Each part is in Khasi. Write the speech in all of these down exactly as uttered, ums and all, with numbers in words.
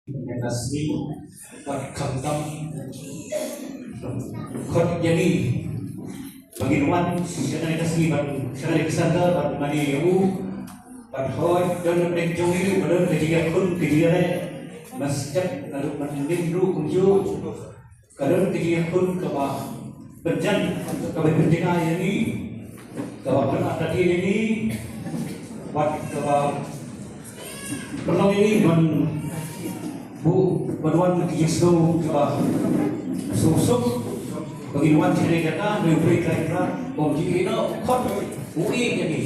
Ïa ka sngi bad khamtam khot ïa ngi ba ngin wan sha kane ka sngi ban, sha kane ka center ban mane ïa u. Bad hooid, don na pdeng jong ngi ba don ka jingïakhun ka jingïaleh, mynstep naduh mynhynnin ruh kumjuh. Ka don ka jingïakhun kaba pynjan, kaba pynjngai ïa ngi, kaba pynartatien ïa ngi, bad kaba pynlong ïa ngi ban buh, ban wan ki jingsngew kiba suk suk, ba ngin wan sha kane ka jaka, ba U Blei Trai Kynrad, ba u jingïehnoh khot u ïeit ïa ngi.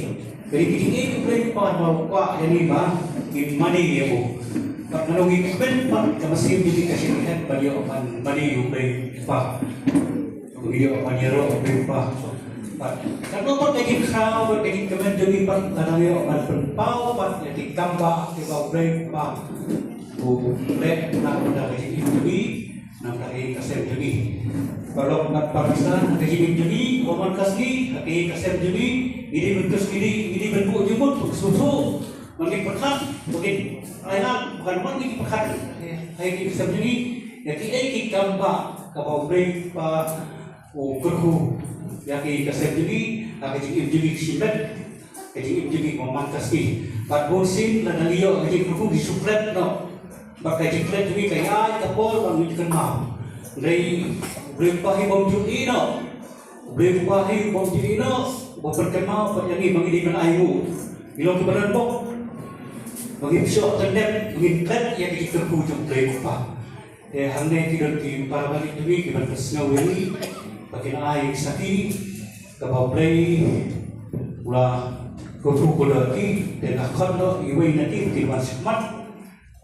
Ka dei ka jingïeit U Blei Kpa ba u kwah ïa ngi ba ngin mane ïa u. Bad nga ong ngi kmen bad ka mynsiem jong ngi ka shyrkhei ban ïoh ban mane ïa U Blei Kpa. Ngi ïoh ban ïaroh U Blei Kpa. Bad katno pat ka jingkhraw bad ka jingkmen jong ngi bad ka dang ïoh ban pynpaw bad ïa ki kam ba kiba U Blei Kpa u leh na ka bynta ka jingim jong ngi. Namar ka ïing ka sem jong ngi. Paralok bad paralok, na ka jingim jong ngi, kumne ka sngi, ka ïing ka sem jong ngi, ngi dei ban kus, ngi dei, ngi dei ban buh jingmut, sngewthuh, ban ngin pyrkhat, ban ngin ai lad, ban ngin pyrkhat. Ka ïing ka sem jong ngi, ïa kiei ki kam ba, kaba U Blei Kpa u kyrkhu ïa ka ïing ka sem jong ngi, ha ka jingim jong ngi ka shi miet. Ka jingim jong ngi kumne ka sngi. Bad bunsien lada ngi ïoh ka jingkyrkhu ngi shu klet noh. Bad ka jingklet jong ngi ka ïaid ka por ba ngi kynmaw. Hynrei U Blei Kpa hi bym ju ïehnoh. U Blei Kpa hi bym ju ïehnoh. Ba pynkynmaw pat ïa ngi ba ngi dei ban ai nguh. Ngi long kiba don bok. Ba ngin pynshong pyndep, ba ngin klet ïa ka jingkyrkhu jong U Blei Kpa. Te hangne ki don ki para bangeit jong ngi kiban pynsngew ïa ngi ba kin ai sakhi kaba U Blei u la kyrkhu kyrdoh ïa ki. Te nga khot noh iwei na ki ba kin wan shakhmat.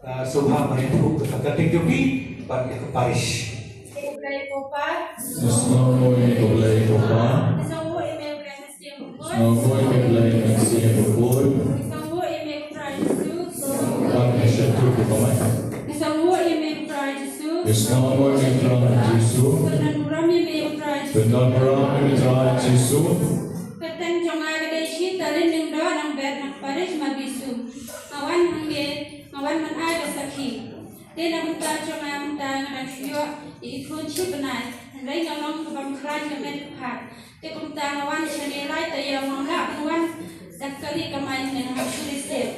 Ah, sngewbha ban ïathuh ïa ka kyrteng jong ki bad ïa ka parish. U Blei ko Pa. Sngewbha ïa U Blei ko Pa. Sngewbha ïa U Blei Mynsiem Bakhuid. Sngewbha ïa U Blei Mynsiem Bakhuid. Sngewbha ïa U Trai Jisu. Bad ka shyntur ka kamai. Sngewbha ïa U Trai Jisu. Sngewbha ïa U Trai Jisu. Pynban burom ïa U Trai Jisu. Pynban burom ïa U Trai Jisu. Ka kyrteng jong nga ka dei Shi Talin Lyngdoh, nongbet na parish Mabisu. Nga wan hangne, nga wan ban ai ka sakhi. Te na bynta jong nga mynta nga dang shu ïoh ïa ki khun shi bnai. Hynrei nga long kaba khlaiñ ka met ka phad. Te kumta nga wan shane lai taïew, ngam lah ban wan da ka kali kamai, nga hap shu leit siew.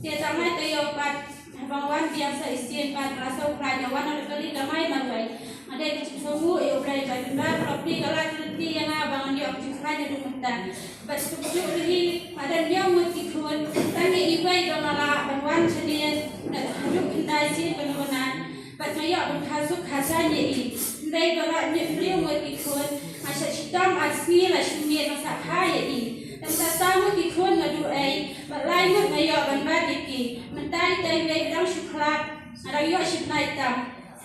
Te tang lai taïew pat haba nga wan biang sa shisien pat nga la sngewkhlaiñ, nga wan da ka kali kamai marwei. Nga dei ka jingsngewnguh ïa U Blei Trai Kynrad ba la plie ka lad ka lynti ïa nga ba ngan ïoh ka jingkhlaiñ naduh mynta. Bad kumjuh hi, nga don hynñiew ngut ki khun, tang ïa iwei ba nga lah ban wan shane haduh khyndai sien kano kano. Bad nga ïoh ban kha suk kha saiñ ïa i. Hynrei ba la hynñiew ngut ki khun, nga shah shitom ar sngi la shim miet, nga shah kha ïa i. Tang sa saw ngut ki khun nga duh ei, bad lai ngut nga ïoh ban bat ïa ki. Mynta ita iwei ba dang shu khlad, nga dang ïoh shi bnai tam.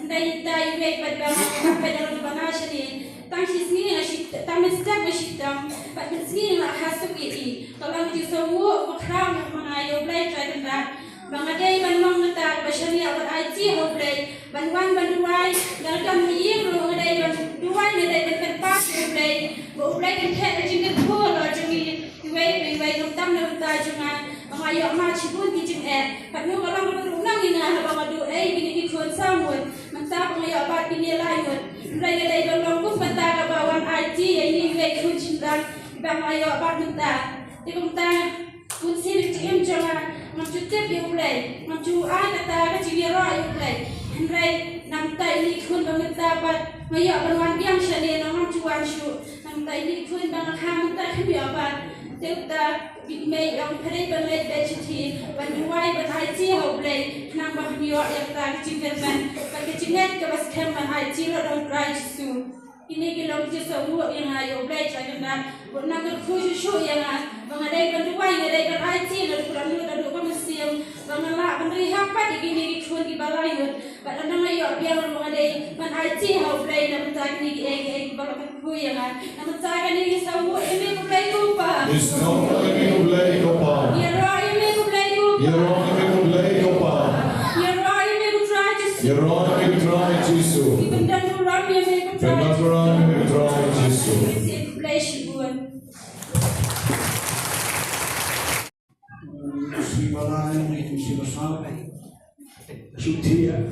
Hynrei ita iwei pat ba nga kha pat dang dei ban ïa shane. Tang shi sngi nga shi, tang mynstep nga shitom, bad mynsngi nga la kha suk ïa i. Ka long ka jingsngewnguh bakhraw ma nga ïa U Blei Trai Kynrad. Ba nga dei ban long kata kaba shaniah ban aiti ha U Blei, ban wan ban duwai, lada don ha ïing ruh nga dei ban duwai, nga dei ban kyrpad ïa U Blei, ba U Blei un theh ka jingkyrkhu halor jong ngi iwei pa iwei, khamtam na bynta jong nga, ba nga ïoh mad shibun ki jingeh. Katno ka long kaba duh nong ïa nga haba nga duh ei kine ki khun saw ngut, mynta ba nga ïoh bat kine lai ngut. Hynrei nga dei ban long kum kata kaba wan aiti ïa ine iwei i khun shynrang ba nga ïoh bat mynta. Te kumta, bunsien ka jingim jong nga, ngam ju tip ïa U Blei, ngam ju ai kata ka jingïaroh ïa U Blei. Hynrei namar ine i khun ba mynta pat nga ïoh ban wan biang shane, ngam ju wan shuh. Namar ine i khun ba nga kha mynta kim ïoh ban. Te uta u mei u ong phi dei ban leit beit shithi ban duwai ban aiti ha U Blei, khnang ba phin ïoh ïa kata ka jingkyrmen bad ka jingngeit kaba skhem ban aiti halor U Trai Jisu. Kine ki long ki jingsngewnguh ïa nga ïa U Blei Trai Kynrad, bad u nang kyrkhu shuh shuh ïa nga ba nga dei ban duwai, nga dei ban aiti naduh ka mynsiem, ba nga lah ban ri hap pat ïa kine ki khun kiba lai ngut. Bad ynda nga ïoh biang ruh nga dei ban aiti ha U Blei na bynta kine kiei kiei kiba la kyrkhu ïa nga. Na bynta kane ngi sngewnguh ïa me ko Blei ko Pa. Ngi sngewnguh ïa me ko Blei ko Pa. Ïaroh ïa me ko Blei ko Pa. Ïaroh ïa me ko Blei ko Pa. Ïaroh ïa me ko Trai Jisu. Ïaroh ïa me ko Trai Jisu. Ngi pynban burom ïa me ko Trai Jisu. Pynban burom ïa me ko Trai Jisu. Blei shibun. Shi ba lai, shi ba saw. Shu thiah,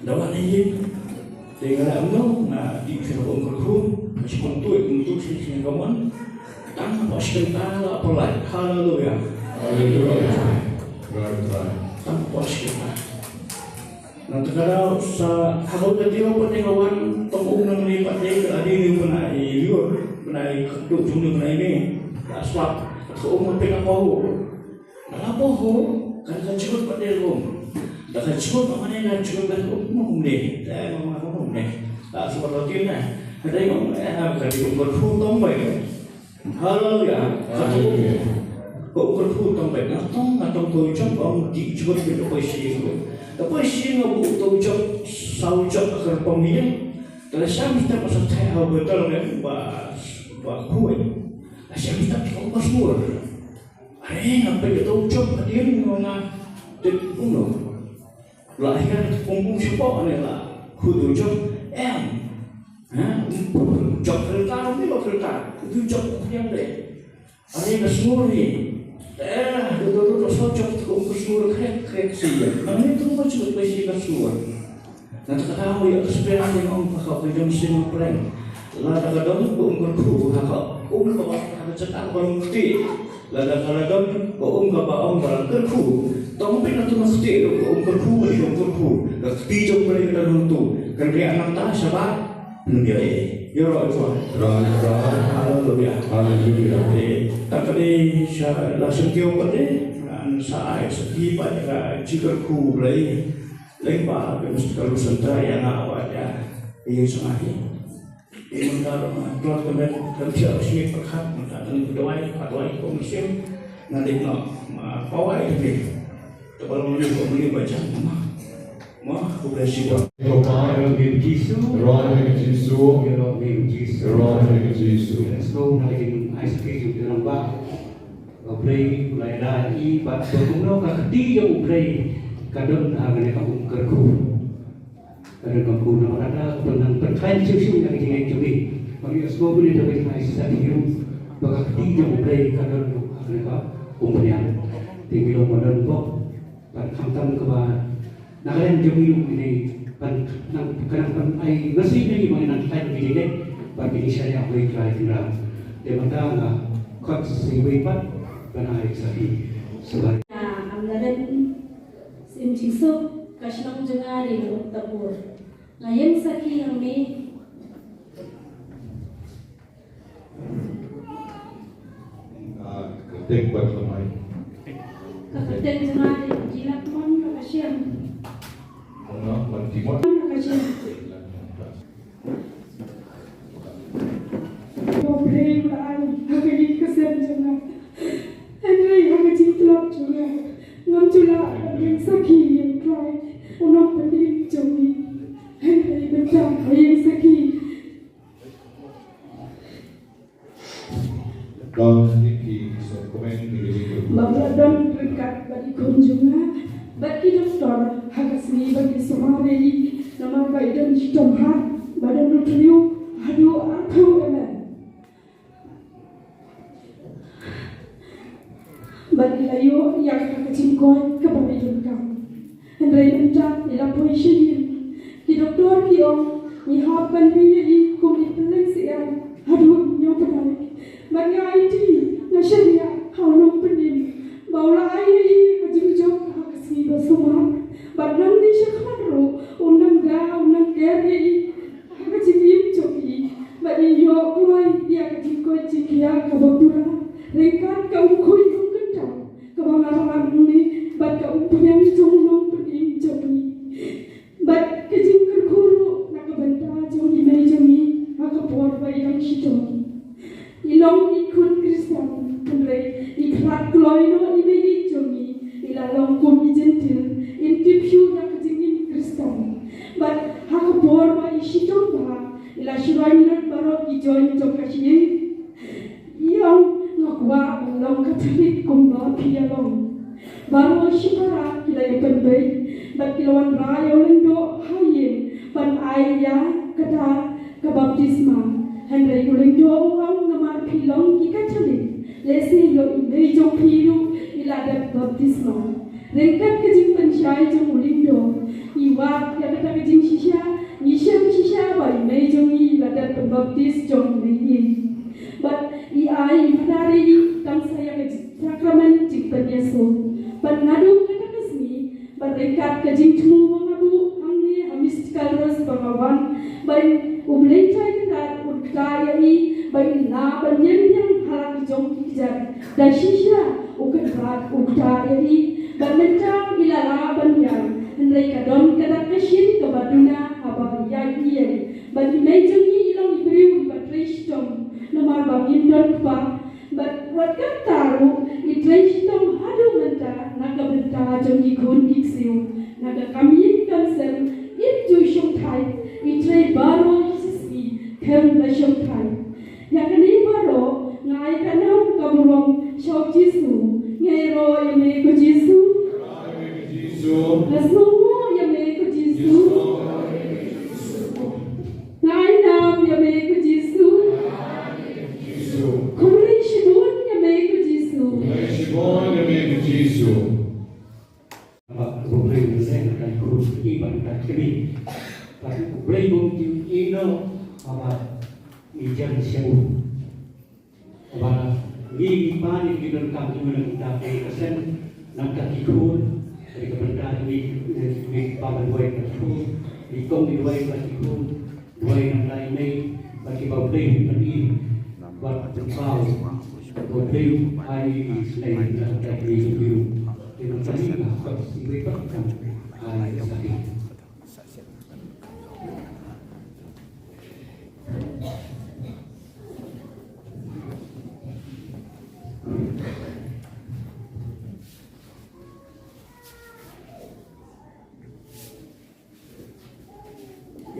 Da wan ha ïing, te nga la ong, nga dih sha ka um kyrkhu, nga shu kumtuid kumtuid sha ka mon. Tang hapoh shi kynta la pynlait. Haleluya. Haleluya. Tang hapoh shi kynta. Nangta ka daw sa ha ka taïew pat te nga wan tang um nangne pat te ka la dei ne u pynai lyiur, pynai kyrduh jong u pynai me. La sap ka um ka pynai pahu. Nga la pahu, ka la ka jhut pat te ruh. Da ka jhut pat mane ka jhut pat um ne. Te ma ma um ne. La sap ka tin ne. Ka dei um ne, ka dei um kyrkhu tong bai. Haleluya. Haleluya. Ka um kyrkhu tong bad nga tong, nga tong to jop, ong dih jop, ka poi sha ïing. Ka poi sha ïing, nga buh to jop, saw jop ka kyrpang ïing. Ka la shah mynstep, ba sa theh ha u botol ne, ba, ba khuid. La shah mynstep, ka um ka sngur. Are nga peit to jop hadien, nga tip kumno. La hi ka pung pung shapoh ne la. Khu tu jop em. Ha? Jop filter ni ba filter. Tu jop yang de. Are ka sngur ni. Eh, tu tu tu so jop tu ku sngur krek krek si. Nang ni tu ba jop ba si ka sngur. Nang ta ka tahu ya experience yang ong ka ka jom sing pleng. La ta ka dong ku um ku ha ka um ka ba ha ka cetak ba um kti. Lada ka la don ka um kaba ong ba la kyrkhu, tang pynban na tu na kti ruh ka um kyrkhu, ka um kyrkhu. Ka kti jong pynban ka don tu. Kan ria nangta shabar. Pynban ïa. Ïa roh jong. Roh, roh. Haleluya. Haleluya. Eh, ta ka dei sha la sngewthuh ka dei. Ngan sa ai sa ki ba ka jingkyrkhu Blei. Leng ba ka mesti ka lu sentara ïa nga ba ïa. Ïa sa ngi. Ïa, mynta ruh, ah, Klot ka met, kan thiah ka sngi pyrkhat, mynta kan ka dawai, ka dawai ka mynsiem, nga dei noh, ma, pawai ka dei. Te ba long lei ka mali ba jam, ma. Ma, khublei shibun. Ïa ka ba, ïa ka mih Jisu. Ïa ka mih Jisu. Ïa ka mih Jisu. Let's go, na ka jing ai sakhi jong ka long ba. Ba Blei, Blei da i, ba to kumno ka kti jong u Blei, ka don ha kane ka um kyrkhu. Ka don ka bun namar kata ka pynang pynkhlaiñ shuh shuh ïa ka jingngeit jong ngi. Ba ngi sngewbha ïa ka jingngeit sa ïa u ba ka kti jong U Blei ka don ha ka umphniang. Te ngi long ba don pop bad khamtam kaba na ka liang jong ngi ruh ngi dei ban nang, ka nang ban ai message ïa ngi ba ngi nang khlaiñ ïa ka jingngeit bad ngi shaniah wei Trai Kynrad. Te mynta nga khot sa iwei pat ban ai sakhi. Sngewbha. Ïa, am la don Sim Jingsuk, ka shnong jong nga dei na Uktapur. Nga ïeng sakhi hangne. Ah, kyrteng pat lamai. Ka kyrteng jong nga dei Jilakmon Rakashiang. Mona, Mantimon. Rakashiang. Ko Blei u la ai ha ka ïing ka sem jong nga. Hynrei ha ka jingtlot jong nga, ngam ju lah ban ïeng sakhi ïa u Trai, u nongpynim jong ngi. Hynrei mynta nga ïeng sakhi. Don ki, ki, ki, so, comment ki, ki, ki. Ba la don ryngkat bad i khun jong nga bad ki doktor ha ka sngi ba ki sumar ïa i namar ba i don shitom heart ba don u tyriew haduh arphew mm. Bad i la ïoh ïa kata ka jingkoit kaba i donkam. Hynrei mynta i la poi sha ïing. Ki doktor ki ong ngi hap ban ri ïa i kum i pylleng syiar haduh hynñiew bnai. Bad nga aiti, nga shaniah ha u nongpynim ba u la ai ïa i ka jingjop ha ka sngi ba sumar. Bad nangne shakhmat ruh un nang da, un nang ker ïa i ha ka jingim jong i. Bad i ïoh kloi ïa ka jingkoit jingkhiah kaba pura ryngkat ka umkhuid umkyntaw kaba nga ram hangne bad ka umphniang jong u nongpynim jong i. Bad ka jingkyrkhu ruh na ka bynta jong i mei jong i ha ka por ba i dang shitom. I long i khun Khristan, hynrei i khlad kloi noh i mei jong i, i la long kum i Jentil, im tip shuh ïa ka jingim Khristan. Bad ha ka por ba i shitom bha, i la shu roi lut baroh ki joint jong ka shyieng. I ong nga kwah ban long Katholik kumba phi ïa long. Baroh shipara ki la ïa pynbeit bad ki la wanrah ïa u lyngdoh ha ïing ban ai ïa kata ka baptisma. Hynrei u lyngdoh u ong namar phi long ki Katholik, lehse ïoh i mei jong phi ruh i la dep baptisma. Ryngkat ka jingpynshai jong u lyngdoh i wad Ïa kata ka jingshisha, ngi shem shisha ba i mei jong ngi i la dep pynbaptis jong i mei i. Bad i ai i Phadar ïa i tang sa ïa ka sakramen jingpynïasoh. Bad naduh kata ka sngi, bad ryngkat ka jingthmu ba nga buh hangne ha Mystical Rose ba nga wan, ba U Blei Trai Kynrad un ktah ïa i, ba in lah ban ïeng biang ha la ki jong ki kjat. Da shisha U Kynrad u ktah ïa i, bad mynta i la lah ban ïaid, hynrei ka don ka dak ka shin kaba duna haba ïaid i ïeng. Bad i mei jong ngi i long i briew iba trei shitom, namar ba ngim don kpa. Bad wat kata ruh i trei shitom haduh mynta na ka bynta jong ki khun ki ksiew. Na ka kam ïing kam sem im ju shongthait, i trei baroh shi sngi khlem da shongthait. Ïa kane baroh nga ai ka nam ka burom sha u Jisu. Nga ïaroh ïa me ko Jisu. Nga sngewnguh ïa me ko Jisu. Nga ai nam ïa me ko Jisu. Khublei shibun ïa me ko Jisu. Ba U Blei u leh ka khun i ba ka kri. Ba U Blei bym ju ïeh noh ba i jan sha u. Ba ngi ngi pa ngi ngi donkam ki mane kita ki ka sen na kita ki khun. Ka dei ka bynta ngi ngi ngi pa ba duwai ka khun. Ngi kong ngi duwai ka ki khun. Duwai na ka i mei, ba ki ba U Blei u pynïaid, ba u pynpaw, ba U Blei u ai i snei na ka i u. Te na ka i ka hok i wei ba kan ai sa i.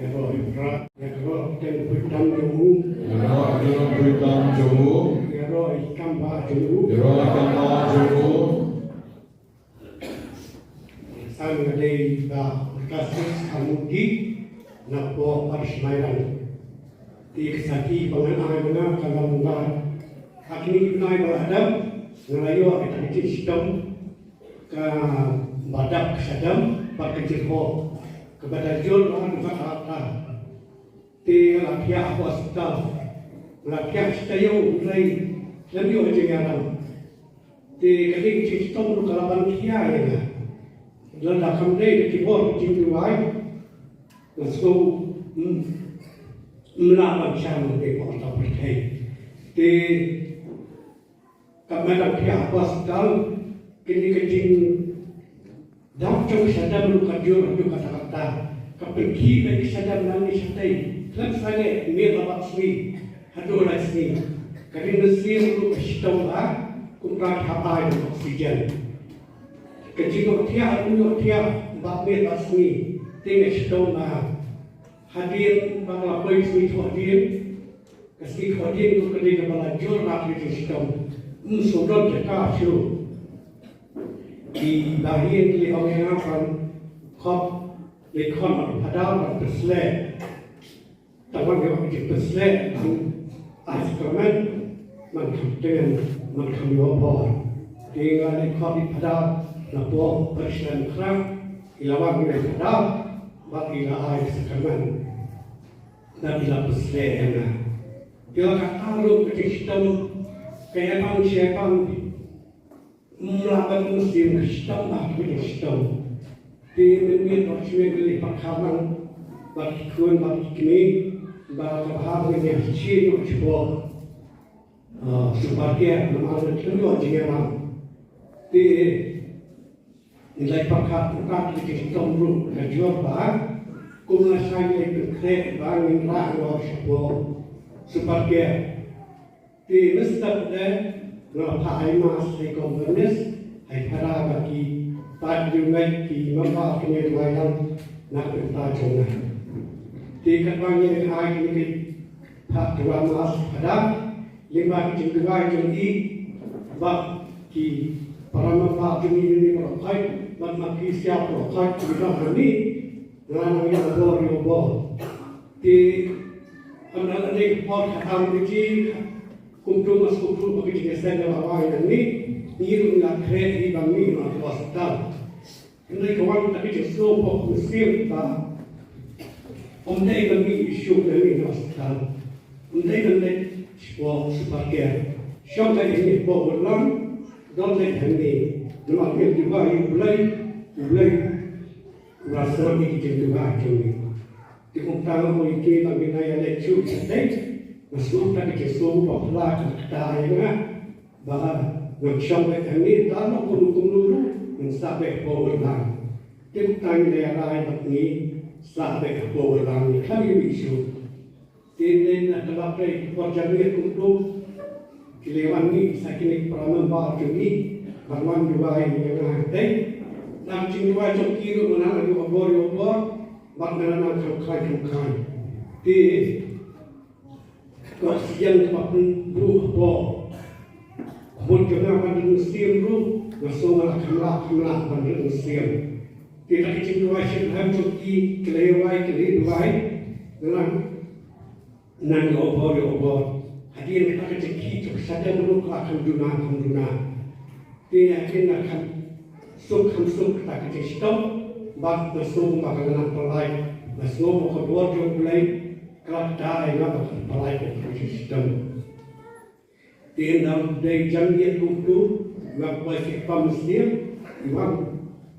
Ïaroh ïa u Trai, ïaroh ïa ka nongpyntam jong u. Ïaroh ïa ka nongpyntam jong u. Ïaroh ïa ka kam ba jong u. Ïaroh ïa ka kam ba jong u. Sa nga dei ba Francis Amuti na poh Parish Mairang. Te ka sakhi ba ngan ai ma nga ka long ba ha kine ki bnai ba la dep nga la ïoh ïa ka jingshitom. Kaba dap ka shadem bad ka jingphoh kaba da jur ha ka kata. Te nga la thiah ha hospital, nga la thiah sha taïew, hynrei lem ïoh jingïarap. Te ka dei ka jingshitom ruh ka la ban thiah ïa nga. Lada kam dei da ki bor ka jingduwai, nga sngew ym lah ban shah nongpeit ha ka pyrthei. Te Ka met dang thiah ha hospital, kine ki jingdap jong ka shadem ruh ka jur haduh katta katta. Ka pynkhih beit ka shadem nangne shatei khlem sangeh miet la bad sngi haduh lai sngi. Ka ding mynsiem ruh ka shitom bha kumta ki hap ai oxygen. Ka jingïohthiah ruh ïohthiah bad miet bad sngi te nga shitom bha. Hadien ba nga la poi sngi thoh hadien. Ka sngi thoh hadien ruh ka dei kaba la jur bad ka jingshitom. Ym sngewdon jaka shuh. Ki bahaïing ki la ong ïa nga ban khot lei khot na u phadar ban pynsleh. Tang ban ïoh ka jingpynsleh ban ai sakramen man kham teng man kham ïoh bor. Te nga lei khot ïa u phadar na poh Parish Laitumkhrah, i la wan ïa u phadar bad i la ai sakramen. Bad i la pynsleh ïa nga. Te la kata ruh ka jingshitom ka ïapang shi ïapang. Ym lah ban mynsiem ka shitom bad ka jingshitom. Te mynmiet bad shuwa nga leit pyrkhat lang bad ki khun bad ki kmie ba ka bha ban ïa shisien ïoh shuwa. Ah, shu pyrkhat namar nga khlem ïoh jingïarap. Te Ngi la pyrkhat pyrkhat ïa ki shitom ruh ka jur bha. Kum lashai ngi la pynkhreh ba ngin rah ïa u shapoh Super Care. Te mynstep de nga la phah ai mask ha i companies, ha i phara ba ki paid riewngeit ki member kin ïa duwai lang na ka bynta jong nga. Te katba ngi la ai kine ki phah duwai mask phada, lyngba ki jingduwai jong i, ba ki para member jong i ne baroh khoit, bad ma ki sia baroh khoit ki dang hani, nga nang ïa bor ïa bor. Te ynda la dei ka por khatam ki jing, kumto ma sngewthuh ba ki jingïaseng ïa la wai nangne, ngi ruh ngi la khreh hi ba ngi ruh ngi la hospital. Hynrei ka wan kata ka jingsngew pop mynsiem ba ym dei ban mih shuh na ngi na hospital. Ym dei ban leit shuh super care. Shong leit hangne hapoh Woodland, don leit hangne. Namar ngi duwai ïa U Blei, U Blei u la sngap ïa ki jingduwai jong ngi. Te kumta nga ong ïa ki ba ngin ïa leit shuh shatei. Nga sngewthuh ka jingsngew ba phylla ka kata ïa nga. Ba ngan shong beit hangne, tang kumno kumno ruh ngan sah beit hapoh Woodland. Te kumta ngi la ïa rai bad ngi sah beit hapoh Woodland, ngi khlem ïa mih shuh. Te ynda la ka la poi ki por janmiet kumto, ki la wan ngi sa kine ki para member jong ngi ban wan duwai ïa nga hangtei. Tang jingduwai jong ki ruh nga nang ïoh bor ïoh bor bad nga nang kham khlaiñ kham khlaiñ. Te ka oxygen kaba pynbuh hapoh ka mut jong nga ban rit mynsiem ruh, nga sngew nga la kham lah kham lah ban rit mynsiem. Te kata ka jingduwai shitrhem jong ki, ki la ïa wai, ki la ïa duwai. Nga nang ïoh bor ïoh bor. Hadien kata ka jingkhih jong ka shadem ruh ka la kham duna kham duna. Te hadien nga kham suk kham suk kata ka jingshitom bad nga sngew ba ka la nang pynlait. Nga sngew ba ka bor jong U Blei ka la kta ïa nga ba kan pynlait ïa ka jingshitom. Te ynda dei janmiet kumto, nga poi sha pump station, i wan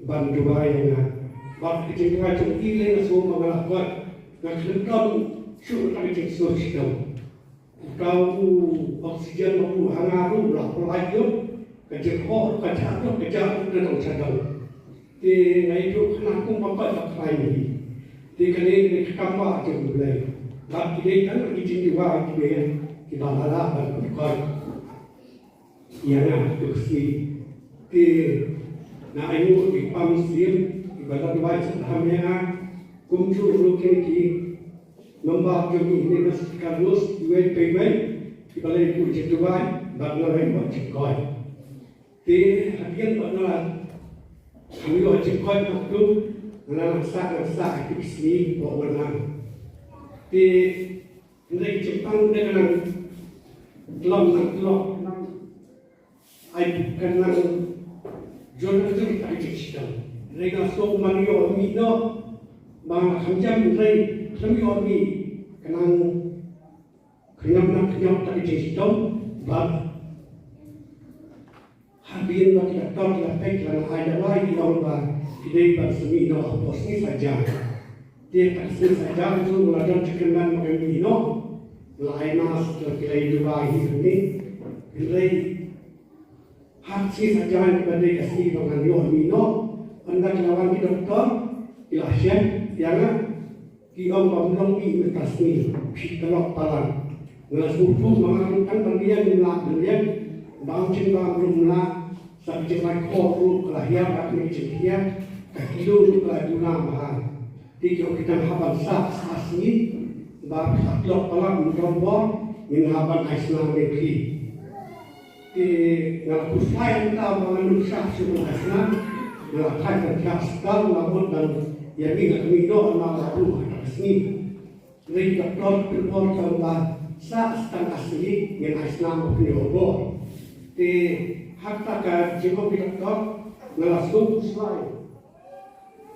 ban duwai ïa nga. Bad ka jingduwai jong i lei nga sngew ba nga la koit. Nga khlem don shuh kata ka jingsngew shitom. Uta u oxygen ba u ha nga ruh la pynlait ïoh. Ka jingkhoh ruh ka jah ïoh, ka jah ruh ka dang sha dong. Te nga ïathuh khnang kumba koit ba khlaiñ hi. Te kane ka dei ka kam ba jong U Blei. Bad ki dei tang ki jingduwai kiba, kiba la lah ban koit ïa nga ha ka sngi. Te nga ainguh ïa i pump station iba la duwai shitrhem ïa nga. Kumjuh ruh kine ki member jong ngi ne Mister Carlos, iwei pa iwei kiba la ïathuh jingduwai bad nga la ïoh jingkoit. Te hadien ba nga la kham ïoh jingkoit, nangta nga la nang sah, nang sah ha ki sngi ba wan lang. Te hynrei ka jingpang ka dei ka nang tlot, nang tlot, nang ai ka nang jur, nang jur ïa ka jingshitom. Hynrei nga sngew ba ngan ïoh mih noh, ba nga kham jam hynrei khlem ïoh mih, ka nang khñiot na khñiot ïa ka jingshitom. Bad hadien ba ki doktor ki la peit, ki la ai dawai, ki ong ba ki dei ban sa mih noh hapoh sngi Saitjaiñ. Te ha ka sngi Saitjaiñ ruh nga la don jingkyrmen ba ngan mih noh. Nga la ai mask, ki la ïa duwai hi hangne. Hynrei ha ka sngi Saitjaiñ kaba dei ka sngi ba ngan ïoh mih noh, ynda ki la wan ki doktor, ki la check ïa nga, ki ong ba ym long mih mynta ka sngi, phi tlot palat. Nga la sngewthuh ba nga ruh tang ban ïeng ngim lah ban ïeng, bam jingbam ruh ngim lah, sa ka jinglait khoh ruh ka la hiar, ka jinghiar, ka kilo ruh ka la duna bha. Te ki ong ki tang hap ban sah sa sngi, ba phi la tlot palat, ym don bor, ngin hap ban ai snam ïa phi. Te nga la khuslai mynta ba ngan ym shah shuh ban ai snam. Nga la thait ban thiah hospital, nga mut ban ïa mih, nga la mih noh, nga la buh ha ka sngi. Hynrei ki doktor ki pynbor ïa nga ba sah sa tang ar sngi, ngin ai snam ba phin ïoh bor. Te ha kata ka jingong ki doktor nga la sngewkhuslai.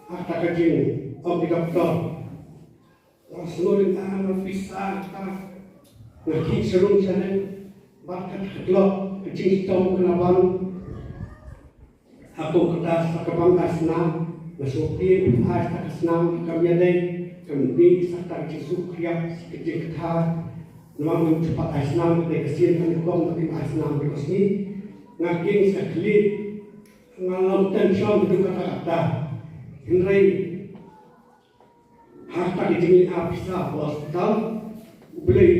Ha kata ka jingong ki doktor nga la sngewlyngngoh, nga pisa, kata nga khih sha rung sha neng. Bad ka tlot ka jingshitom ka la wan. Ha kum kata sa ka ban ai snam, nga sngewthuh ai sa ka snam kam ïadei, kam mih sa ka jingsngewkhriat, sa ka jingkthar. Namar ngam ju pat ai snam, ka dei ka sien ka nyngkong ba kim ai snam ha ka sngi. Nga kieng sa khlieh, nga long tension haduh katta katta. Hynrei ha kata ka jingleh pisa ha hospital, U Blei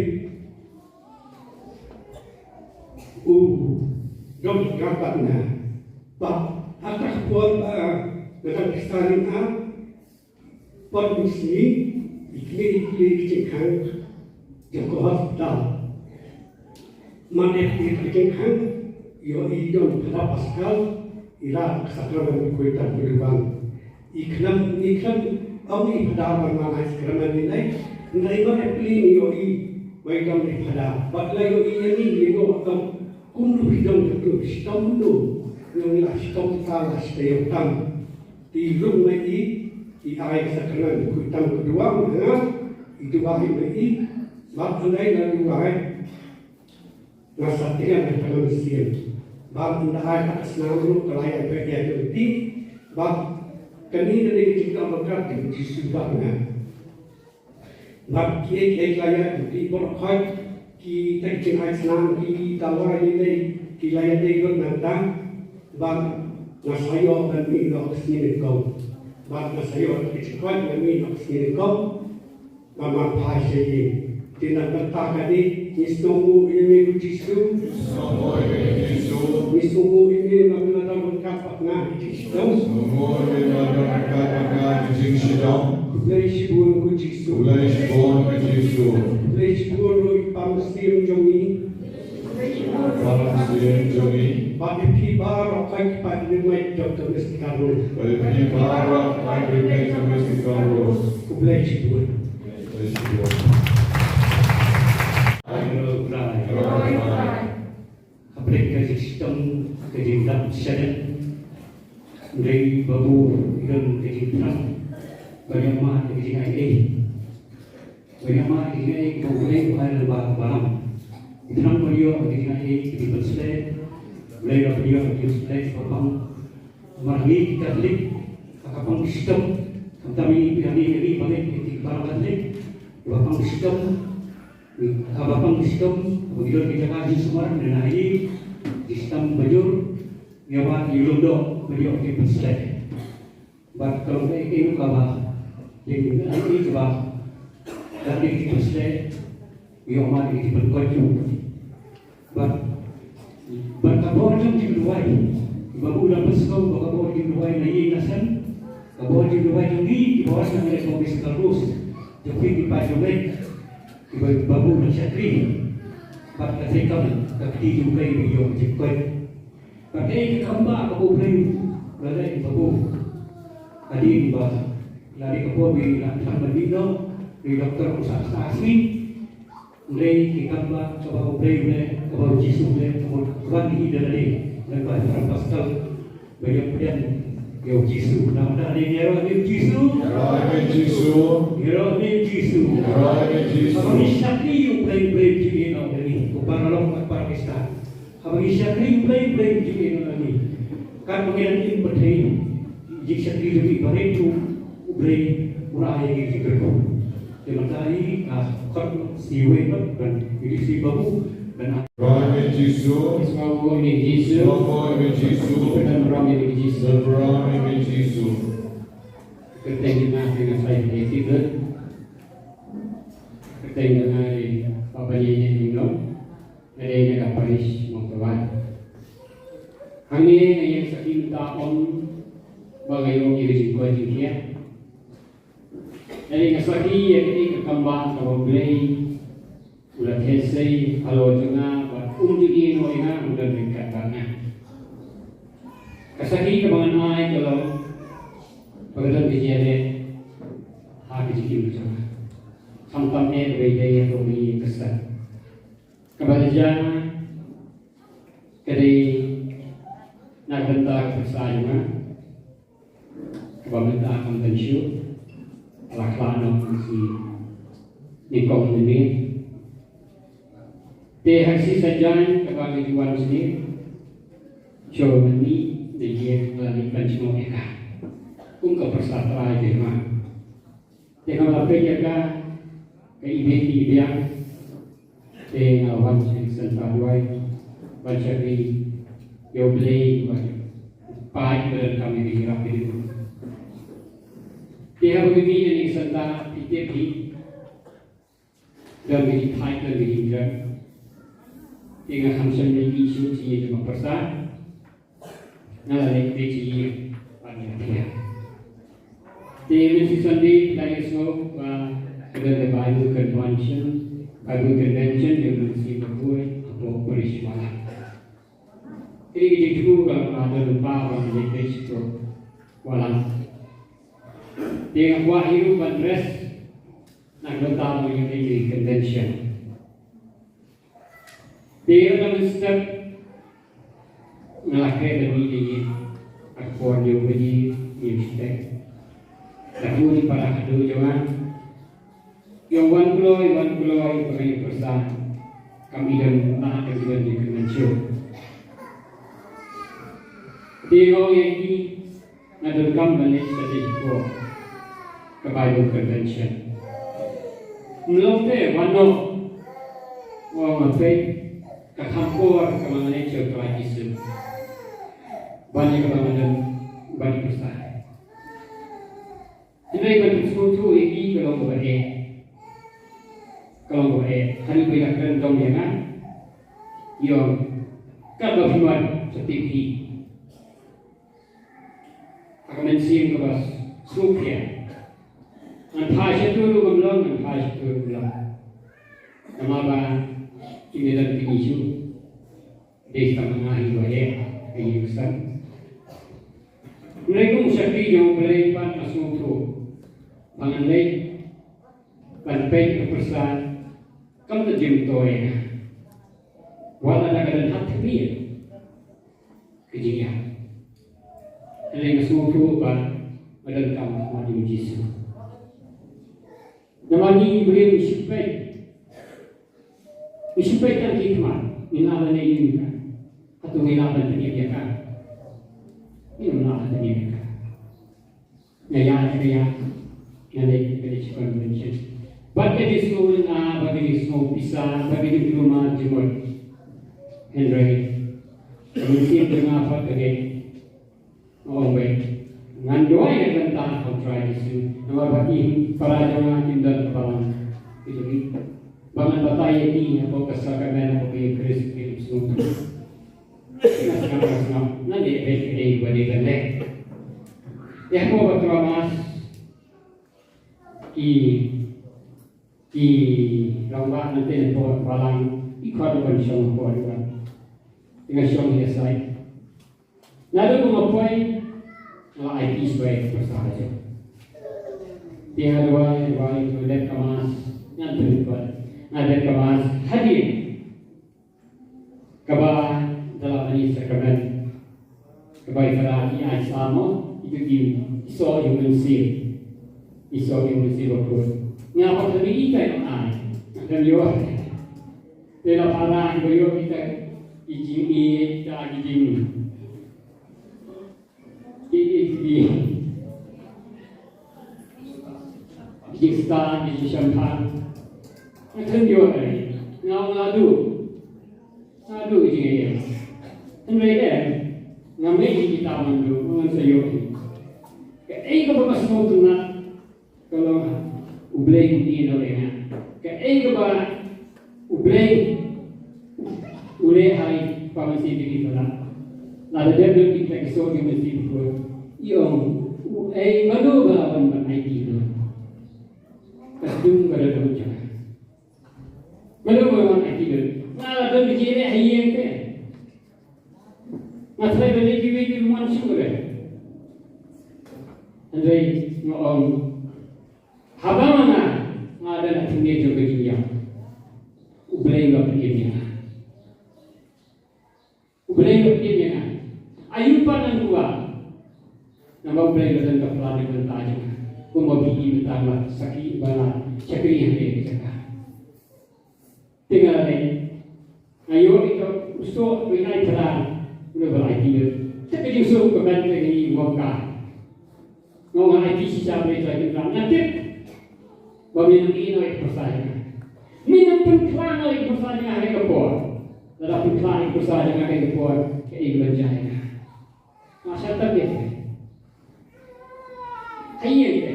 u don ryngkat bad nga. Bad ha kata ka por ba nga dang pisa ring ar, por mynsngi, i kmie i kmie ki jingkhang jong ka hospital. Man ïa ka jingkhang, ïohi i don phadar Paskal, i rah ka sakramen u Khuid Tang Khuid Duwan. I khlem, i khlem ong i phadar ba man ai sakramen i lei, hynrei man ïa pli ngi ïohi ba i don i phadar. Bad la ïohi ïa ngi, ngi ong, kumno i don, kumno i shitom, kumno i ong, la shitom ka, la shitom tam. I rung ma i, i ai sa kyrnang, khuid tang ka duwai ma nga, i duwai ma i, bad ynda i la duwai, nga sa tieng ha ka mynsiem. Bad ynda ai ha ka snam ruh ka la ïaid beit ïa ka lynti, bad kane ka dei ka jingkyrkhu ka jong u Jisu bad nga. Bad kiei kiei ki la ïa, ki baroh khoit, kita ki jingai snam, ki dawai lei lei, ki la ïadei bad nangta. Bad nga sa ïoh ban mih noh ka sngi nyngkong. Bad nga sa ïoh ki jingkoit ban mih noh ka sngi nyngkong. Bad nga phai sha ïing. Te na ka bynta kane, ngi sngewbha ïa me ko Jisu. Ngi sngewbha ïa me ba me la don ryngkat bad nga ha ki jingshitom. Khublei shibun ko Jisu. Khublei shibun ko Jisu. Khublei shibun ruh i Pa mynsiem jong ngi. Pa mynsiem jong ngi. Bad ïa phi baroh khoit ki paidbah jong Doctor Mister Carlos. Bad ïa phi baroh khoit ki paidbah jong Mister Carlos. Khublei shibun. Khublei shibun. Ai, ïa, ïa. Hapdeng ka jingshitom, ka jingdap shadem, hynrei Babu i don ka jingthrang ban ïoh mad ïa ka jingaiei. Ban ïoh mad ïa ka jingaiei kaba U Blei u ai lyngba ka balang. I thrang ban ïoh ïa ka jingaiei ka jingpynshlur, U Blei u la pynïoh ïa ka jingpynshlur kaba pang. Namar ngi ki Katholik, ha ka pang ka shitom, khamtam ïa ngi, ïa ngi, ïa ngi ba ngeit ïa ki balang Katholik, kaba pang ka shitom, kaba pang ka shitom, kaba ngi don ki jaka jingsumar, ne na ïing, ki shitom bajur, ïa ba ngi lum doh, ba ngi ïoh ki pynsleh. Bad ka long kaei kaei ruh kaba, ïa ngi, ïa ngi kaba, da ki pynsleh, ïoh ma ki pynkoit ruh. Bad, bad ka bor jong jingduwai. Ba u la pynskhem ba ka bor jingduwai na ïing na sem. Ka bor jingduwai jong ngi, ki bor jong ngi ko Mister Carlos. Jong ngi ki paid jong ngi. Ki ba, ba u la shakri. Bad ka treikam, ka kti jong ngi ba ïoh jingkoit. Bad kaei ka kam ba ka bor Blei. Ba lei ba u. Hadien ba. Lada ka bor Blei la thang ba dei no. Ri doktor u sa sa sni. Hynrei ki kam ba kaba U Blei u leh, kaba U Jisu u leh, ka mut ka wan hi da lade, lem bad ka Pastor, ba ïa pdiang ïa U Jisu. Namar da lade ïaroh ïa U Jisu. Ïaroh ïa U Jisu. Ïaroh ïa U Jisu. Ïaroh ïa U Jisu. Haba ngi shakri ïa U Blei, U Blei u ju ïehnoh ïa ngi. Ko paralok bad paralytic. Haba ngi shakri U Blei, U Blei u ju ïehnoh ïa ngi. Katba ngi dang im pyrthei, jingshakri jong ngi barit ruh U Blei u la ai ïa ngi jingkyrkhu. Te mynta hi, ah, khot sniewbeiñ pat ban ïa u dei shi babu ban ai. Ïaroh ïa me Jisu. Sngewbha ïa me Jisu. Sngewbha ïa me Jisu. Pyndonkam ïa me Jisu. Pyndonkam ïa me Jisu. Kyrteng jong nga, nga Sai Hynñiewtrep. Kyrteng jong nga i Papa Nyieh Nyieh Nong. Nga dei na ka parish Mawtawat. Hangne nga ïeng sakhi mynta ong ba nga ïoh ïa ka jingkoit jingkhiah. Nga dei nga sakhi ïa kaei ka kam ba kaba U Blei u la theh sei halor jong nga bad um ju ïehnoh ïa nga, um don ryngkat bad nga. Ka sakhi kaba ngan ai ka long ba ka don ka jingïaleh ha ka jingim jong nga. Khamtam eh ba dei ïa ka ïing ka sem. Kaba la jia ka dei na ka bynta ka pyrsa jong nga. Kaba mynta kam dang shuh. La khlad noh shi nyngkong minit. Te ha shi saitjaiñ kaba nga ju wan shane. Shuh mynne, da ïa ka la leit ban shnong ïa ka. Kum ka pyrsa trai jong nga. Te nga la peit ïa ka, ka i beit i biang. Te nga wan sha ka center duwai ban shakri ïa U Blei ba u pyndonkam ïa ngi, ïarap ïa ngi. Te haba ngi mih na ka center, phi tip hi, don ki jingthait, don ki jingkren. Te nga kham shym leit shuh sha ïing jong ka pyrsa. Nga la leit beit sha ïing ban ïathiah. Te mynta Sunday, phi la ïohsngew ba ka don ka Bible Convention, Bible Convention jong ka Mynsiem Bakhuid hapoh Parish Mawlai. Kine ki jingthmu ba nga don lypa ban leit beit sha Mawlai. Te nga kwah hi ruh ban dress na ka bynta ban ïa ka convention. Te ïa ka step nga la khreh da mih ïa ka por ïa u baje. Ïa u stek. Da u ni para khadduh jong nga. Ïa wan kloi, wan kloi, ba ngi pyrsa. Kam i don na ka jiban di convention. Te nga ong ïa ki, nga donkam ban leit sha te shipor ka Bible Convention. Mlong te, wan noh. Nga ong nga peit, ka kham por kaba ngan leit sha u Trai Jisu. Ban ïa kaba nga don ban pyrsa. Hynrei ban pynsngewthuh ïa ki ka long kaba eh. Ka long kaba eh. Hadien ba i la kren dong ïa nga. I ong, katba phi wan sa tip hi. Ha ka mynsiem kaba sngewkhia. Ngan phai shato ruh kam long, ngan phai shato ruh kam long. Namar ba kine don kine shuh. Dei tang ma nga hi ba eh, ka ïing ka sem. Hynrei kum u shakri jong U Blei pat nga sngewthuh ba ngan leit ban peit ka pyrsa kam da jingmyntoi ïa nga. Wat la da ka don ha khmih ka jingïap. Hynrei nga sngewthuh ba nga donkam ha khmat jong U Jisu. Namar ngi briew ngi shu peit. Ngi shu peit tang ki khmat. Ngi lah ban ïohi ïa ka. Hato ngi lah ban pynïap ïa ka? Ngim lah ban pynïap ïa ka. Nga ïaid, nga ïaid. Nga leit, nga leit sha convention. Bad ka jingsngew lynga, bad ka jingsngew pisa, bad ka jingkulmar jingmut. Hynrei ka mynsiem jong nga pat ka dei. Ong beit, ngan duwai na ka bynta U Trai Jisu. Namar ba ki para jong nga kim don ka balang ki jong ngi. Ba ngan batai ïa ki hapoh ka sakramen, hapoh ka Eukharist, ki sngewthuh. Nga sngap, nga sngap. Ngan leh beit kaei ba dei ban leh. Ïa hapoh ba kyrpad mass, ki, ki rangbah na te hapoh balang, ki khot ban shong hapoh, te nga shong ïa side. Naduh ba nga poi, nga la aiti shuwa ïa ka pyrsa jong. Te nga duwai, duwai, to dep ka mass, ngan pynpot. Nga dep ka mass hadien kaba da la mane sakramen. Kaba i Father i ai sa mo, ito ki, i soh ïa u Mynsiem. I soh ïa u Mynsiem Bakhuid. Nga pat lane ita i ai. Nga khlem ïoh. Te la para ba ïoh kita ki jingïeit, kita ki jing, ki, ki, ki, ki jingstad, ki jingshemphang. Nga khlem ïoh eh. Nga ong nga duh. Nga duh ki jingïeit. Hynrei eh, nga mih ïa kita man duh, ngan sa ïoh. Kaei kaba nga sngewtynnat, ka long U Blei u ïehnoh ïa nga. Kaei kaba U Blei u leh ha i, pa mynsiem jong i Father. Lada dep lut ïa kita ki soh jong u Mynsiem Bakhuid, i ong, uei, mano ba lah ban aiti noh? Ka sdung ka dohnud jong nga. Mano ba lah ban aiti noh? Nga la don ki jingeh ha ïing te. Nga tharai ba lei kiwei ki mon shuh re. Hynrei nga ong, haba nga, nga don ha thylliej jong ka jingïap, U Blei u la pynim ïa nga. U Blei u la pynim ïa nga. Aïu pat ngan kwah? Namar U Blei u la don ka plan na ka bynta jong nga. Kumba phi i mynta nga la sakhi, ba nga la shakri hangne ha ka jaka. Te nga la leit. Nga ïoh ïa u soh, u ïai tharai. Une ba la aiti lut. Te ka jingsuk ka ban te ngi wang ka. Nga ong nga aiti shisha, Blei Trai Kynrad. Nga tip ba men nang ïehnoh ïa ka pyrsa jong nga. Men nang pynkhlad noh ïa ka pyrsa jong nga ha kane ka por. Lada pynkhlad ïa ka pyrsa jong nga ha kane ka por, kaei kaban jia ïa nga? Nga shah tap ïa ka. Ha ïing te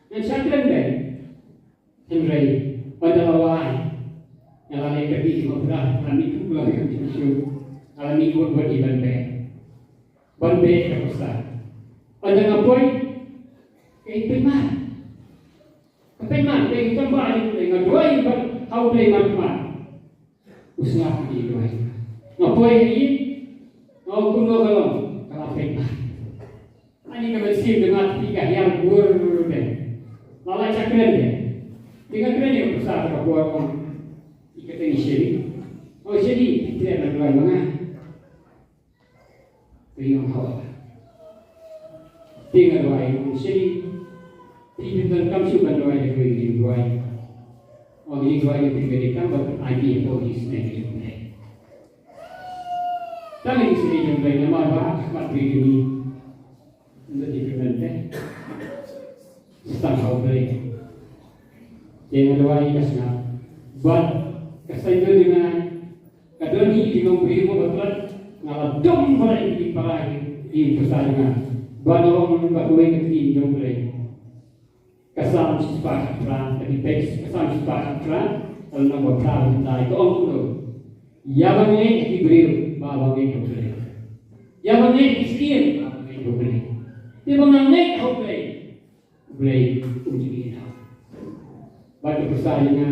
ngan shah kren beit. Hynrei ynda la wai, nga la leh ka dih, nga la, nga la mih kut, nga la mih kut, nga la mih kut, kut ïa ban beh. Ban beh ka pyrsa. Ynda nga poi, ka ïa pynmad. Ka pynmad, ka ïa tang ba ïa nga duwai ban ha U Blei man khmat. U sngap ïa ki duwai. Nga poi ïa ki, nga ong kumno ka long, ka la pynmad. Ani ka mynsiem jong nga te ka hiar bun bun. Nga la shah kren de. Te nga kren ïa ka pyrsa ka por, ong, i kata ngi shiri. Ong shiri, te nga duwai ma nga. Te i ong haoid. Te nga duwai, shini, te phi donkam shuh ban duwai, da kawei ka jingduwai. Ong ka jingduwai ka phi ka dei kam ban aiti hapoh ka jingsneng ka jong U Blei. Tang ka jingsneng ka jong U Blei namar ba ha khmat briew jong ngi, ym don jingkyrmen te. Sa tang ha U Blei. Te nga duwai ka sngap. Bad ka saiñdur jong nga, ka don hi ki nongbriew ba klet, nga la dom bha ïa ki para ki, ki pyrsa jong nga. Ban ong ba kawei ka ktien jong U Blei. Ka Salm shispah khatphra, ka dei peit ka Salm shispah khatphra, ka lynnong ba phra, ba khatphra, ka ong kumno. Ïa ba ngeit ha ki briew, ba, ba ngeit ha U Blei. Ïa ba ngeit ha ki syiem, ba, ba ngeit ha U Blei. Te ba nga ngeit ha U Blei. U Blei um ju ïehnoh. Bad ka pyrsa ïa nga,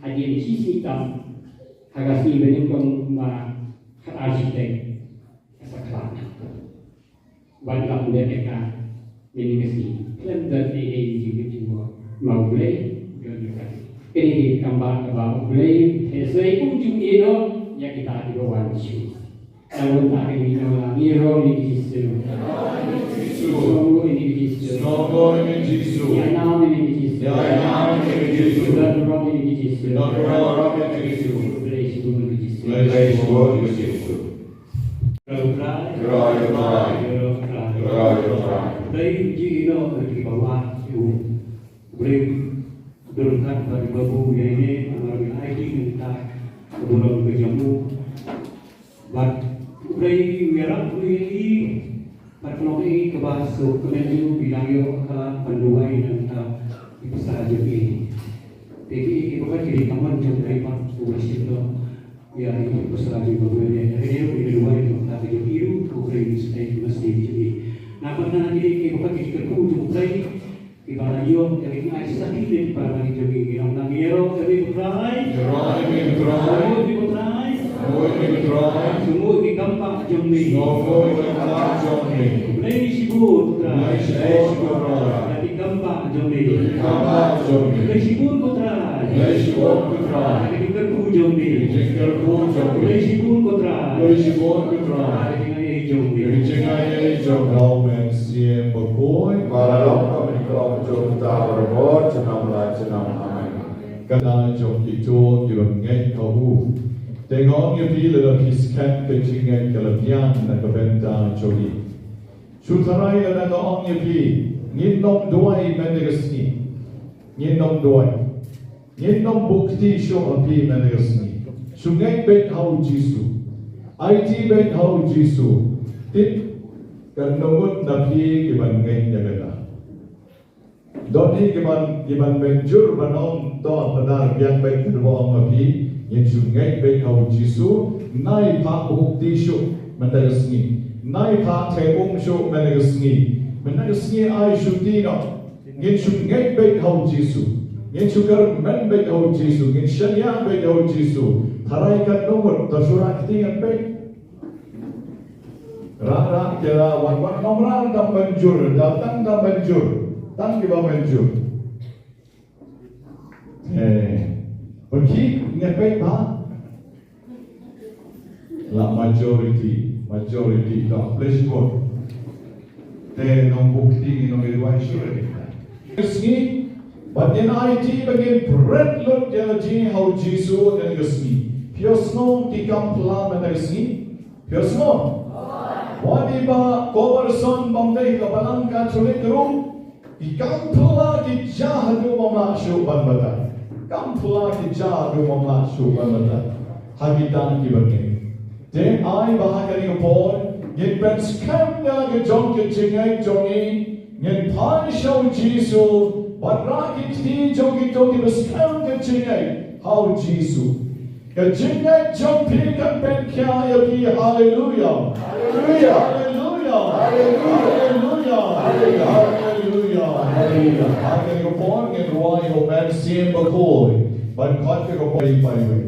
hadien shi sngi tam, ha ka sngi ba nyngkong kumba khatar shiteng, ka sa khlad. Bad nga ym dei ka, mynne ka sngi khlem don ei ei jingkit jingmut, ma U Blei u don jong ka. Kane ka dei ka kam ba, kaba U Blei u theh sei, um ju ïehnoh ïa kita kiba wan sha u. Nangta ka dei ngi ong lang, ngi ïaroh ïa u Jisu. Sngewnguh ïa u Jisu. Sngewnguh ïa u Jisu. Ïainam ïa u Jisu. Ïainam ïa u Jisu. Don burom ïa u Jisu. Don burom ïa u Jisu. Blei shibun ïa u Jisu. Blei shibun ïa u Jisu. Ïaroh Trai. Ïaroh Trai. Ïaroh Trai. Ïaroh Trai. Blei jingïehnoh ïa kiba wad ïa u. Blei u don ryngkat bad kiba bun ïa ine, namar ngi aiti nangta ka burom ka jong u. Bad U Blei u ïarap ïa i, bad kano kaei kaba suk kmen ïa u, u dang ïoh ka lad ban duwai nangta ki pyrsa jong i. Te kiei kiei baroh ki dei ka mon jong U Blei bad u worship noh ïa i ki pyrsa jong U Blei. Hynrei ngi duwai nangta ka jong i ruh, U Blei un stay mesti jong i. Namar kata kiei kiei baroh ki kyrkhu jong U Blei. Kiba la ïoh ïa ka jingai sakhi na ki para bangeit jong ngi, ngi ong nang ïaroh ïa me ko Trai. Ïaroh ïa me ko Trai. Ïaroh ïa me ko Trai. Ïaroh ïa me ko Trai. Sngewnguh ïa ki kam bah jong me. Sngewnguh ïa ki kam bah jong me. Blei shibun ko Trai. Blei shibun ko Trai. Ïa ki kam bah jong me. Ïa ki kam bah jong me. Blei shibun ko Trai. Blei shibun ko Trai. Ïa ki kyrkhu jong me. Ïa ki kyrkhu jong me. Blei shibun ko Trai. Blei shibun ko Trai. Ïa ki jingai jong me. Ïa ki jingai jong me. Amen. Siem bakhuid. Ba la long kum ki ong jong uta u Baroh, junom la junom. Amen. Ka la jong kito kiba ngeit ha u. Te nga ong ïa phi lada phi skhem ka jingngeit ka la biang na ka bynta jong ngi. Shu tharai lada nga ong ïa phi, ngin ym duwai mynta ka sngi. Ngin ym duwai. Ngin ym buh kti shuh ha phi mynta ka sngi. Shu ngeit beit ha u Jisu. Aiti beit ha u Jisu. Tip, kan ngut na phi kiban ngeit ïa kata. Don hi kiban, kiban mynjur ban ong to, lada biang beit kaba ong ma phi, ngin shu ngeit beit ha u Jisu, nai phah buh kti shuh mynta ka sngi. Nai phah theh um shuh mynta ka sngi. Mynta ka sngi ai shuh ti noh. Ngin shu ngeit beit ha u Jisu. Ngin shu kyrmen beit ha u Jisu. Ngin shaniah beit ha u Jisu. Tharai katno ngut, to shu rah kti ngan peit. Rah, rah, te la wan, wan, ngam rah tang ban jur, da tang, tang ban jur, tang kiba ban jur. Eh, pynkhih, ngan peit ba. La majority, majority, da please vote. Te nong bukti, nong ïa duwai sure. Sngi, bad ngin aiti ba ngin pret lut ïa la jong ngi ha u Jisu ïa ka sngi. Phi ïohsngew ki kam phylla mynta ka sngi? Phi ïohsngew? Wat ïa ba Coverson bym dei ka balang Katholik ruh. Ki kam phylla ki jia haduh bym lah shuh ban batai. Kam phylla ki jia haduh bym lah shuh ban batai. Ha kita kiba ngeit. Te ai ba ha kane ka por, ngin pynskhem ïa la ka jong ka jingngeit jong ngi, ngin phai sha u Jisu, bad rah ki kti jong kito kiba skhem ka jingngeit ha u Jisu. Ka jingngeit jong phi kan pynkhia ïa phi, haleluya. Haleluya. Haleluya. Haleluya. Haleluya. Ha kane ka por ngin rwai u Mynsiem Bakhuid. Ban khot ïa ka por, pai wei.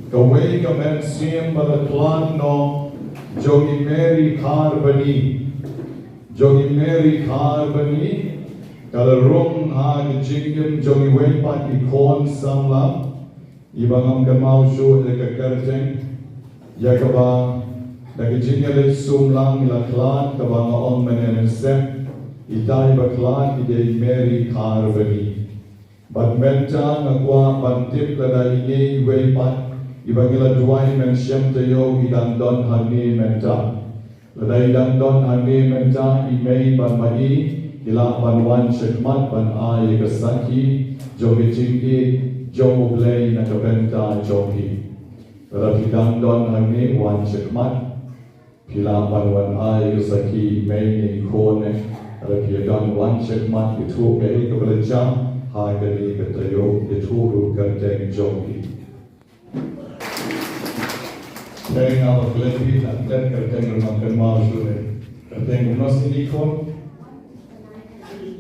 Kawei ka mynsiem ba la khlad noh jong i Mary Kharbani. Jong i Mary Kharbani ka la rung ha ka jingim jong iwei pat i khun samla. Iba ngam kynmaw shuh ïa ka kyrteng, ïa kaba da ka jingïaleit sum lang i la khlad, kaba nga ong mynne mynsiem, ita iba khlad i dei Mary Kharbani. Bad mynta nga kwah ban tip lada ine iwei pat iba ngi la duwai mynsiem taïew i dang don hangne mynta. Lada i dang don hangne mynta i mei bad ma i, i lah ban wan shakhmat ban ai ïa ka sakhi jong ka jingïeit jong U Blei na ka bynta jong i. Lada phi dang don hangne, wan shakhmat. Phi lah ban wan ai ïa ka sakhi i mei ne i khun ne. Lada phi dang wan shakhmat, ïathuh kaei kaba la jia ha kane ka taïew, ïathuh ruh ka kyrteng jong i. Teng aba klet ri na klet kyrteng ruh ngam kynmaw shuh re. Kyrteng kumno sini khun?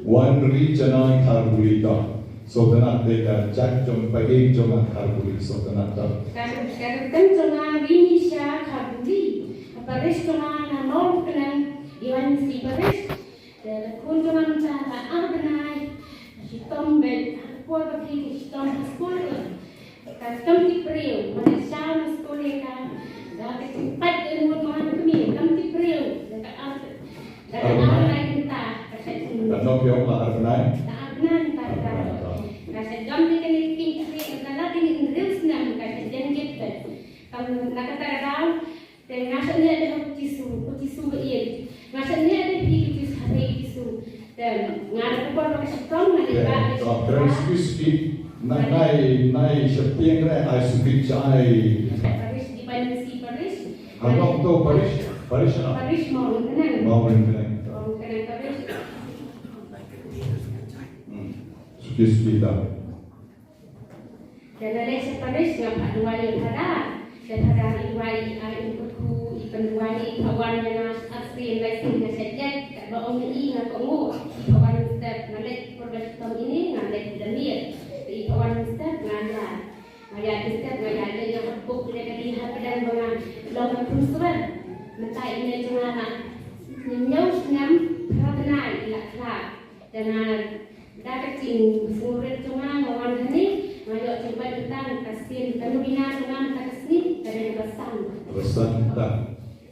Wanri Janai Kharbuli ta. Sngewtynnat te ka jait jong pageng jong nga Kharbuli, sngewtynnat ta. Ka kyrteng jong nga Rinisha Kharbuli. Ka parish jong nga na North Khnang, Iwan Sri Parish. Te la khun jong nga mynta la ar bnai. Shitom bad ha ka por ba ki shitom ha skul. Ka shitom ki briew, ma ka sha na skul ïa ka. Da ka jingpait ka mut ma ka kmie, kam ki briew. Da ka ar, da ka ar bnai mynta ka sha jingmut. Ka nok ïa la ar bnai. La ar bnai mynta ka. Ar bnai, oh. Ka sha jingmut ïa kane ki kmie, da la ki hynriew snem ka sha jingmut. Kam na kata ka daw. Te nga shaniah da ha u Jisu, u Jisu ba ïeit. Nga shaniah da phi u Jisu, ha phi u Jisu. Te nga da ka por ba ka shitom nga leit ba ka shitom. Kren suki suki. Nai nai nai sheptieng re ai suki jai. Parish di Bansi parish. Hanok to parish, parish na. Parish Mawryngkneng. Mawryngkneng. Mawryngkneng parish. Hmm. Suki suki ta. Te nga leit sha parish nga phah duwai ïa u Phadar. Te Phadar i duwai, i ai u kyrkhu, i pynduwai, i phah wan ïa nga ar sien lai sien nga shait leit, katba ong ïa i nga kohnguh, i phah wan mynstep, nga leit por ba shitom ine nga leit da miet. Te i phah wan mynstep nga ïaid. Nga ïaid mynstep nga ïaid leit ïa ka buk ïa ka dei ha pdeng ba nga long ka khun swer. Mynta i mei jong nga la hynñiew snem phra bnai i la khlad. Te nga da ka jingsngewrit jong nga nga wan hangne, nga ïoh jingpait mynta ka sien, ka novena jong nga mynta ka sngi ka dei kaba san. Kaba san mynta.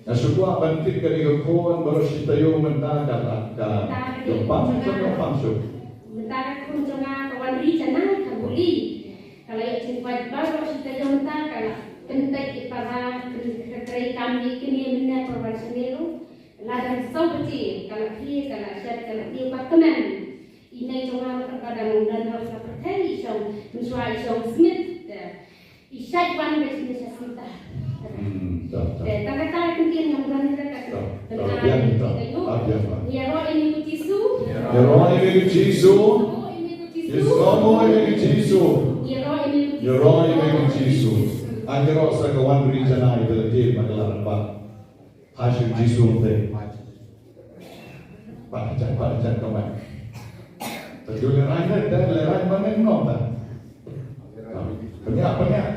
Nga shu kwah ban tip kane ka khun baroh shi taïew mynta ka, ka, ka ïoh pang shuh, ïoh pang shuh. Mynta ka khun jong nga ka Wanri Janai Kharbuli. Ka la ïoh jingpait baroh shi taïew mynta ka la pynpait ïa para, pyn-, ka trei kam ïa kine mynne para wan shane ruh. Lada saw baje ka la khie, ka la shet, ka la khie ba kmen. I mei jong nga ruh ba dang don ha ka pyrthei i shong, mynshuwa i shong Smith. Te i shait wan ba i shim sha Smith. Hmm, ta, ta. Te tang kata ka ktien ngam don ïa ka. Ta, ta, biang ta. Ta, biang ta. Ïaroh ïa me ko Jisu. Ïaroh ïa me ko Jisu. Ïaroh ïa me ko Jisu. Ïaroh ïa me ko Jisu. Ïaroh sa ka Wanri Janai ba la dei ba ka la rangbah. Ha shu Jisu te. Pat jan, pat jan ka mai. Te ju lehrain te, te lehrain ba men nom ta. Pynïaid, pynïaid.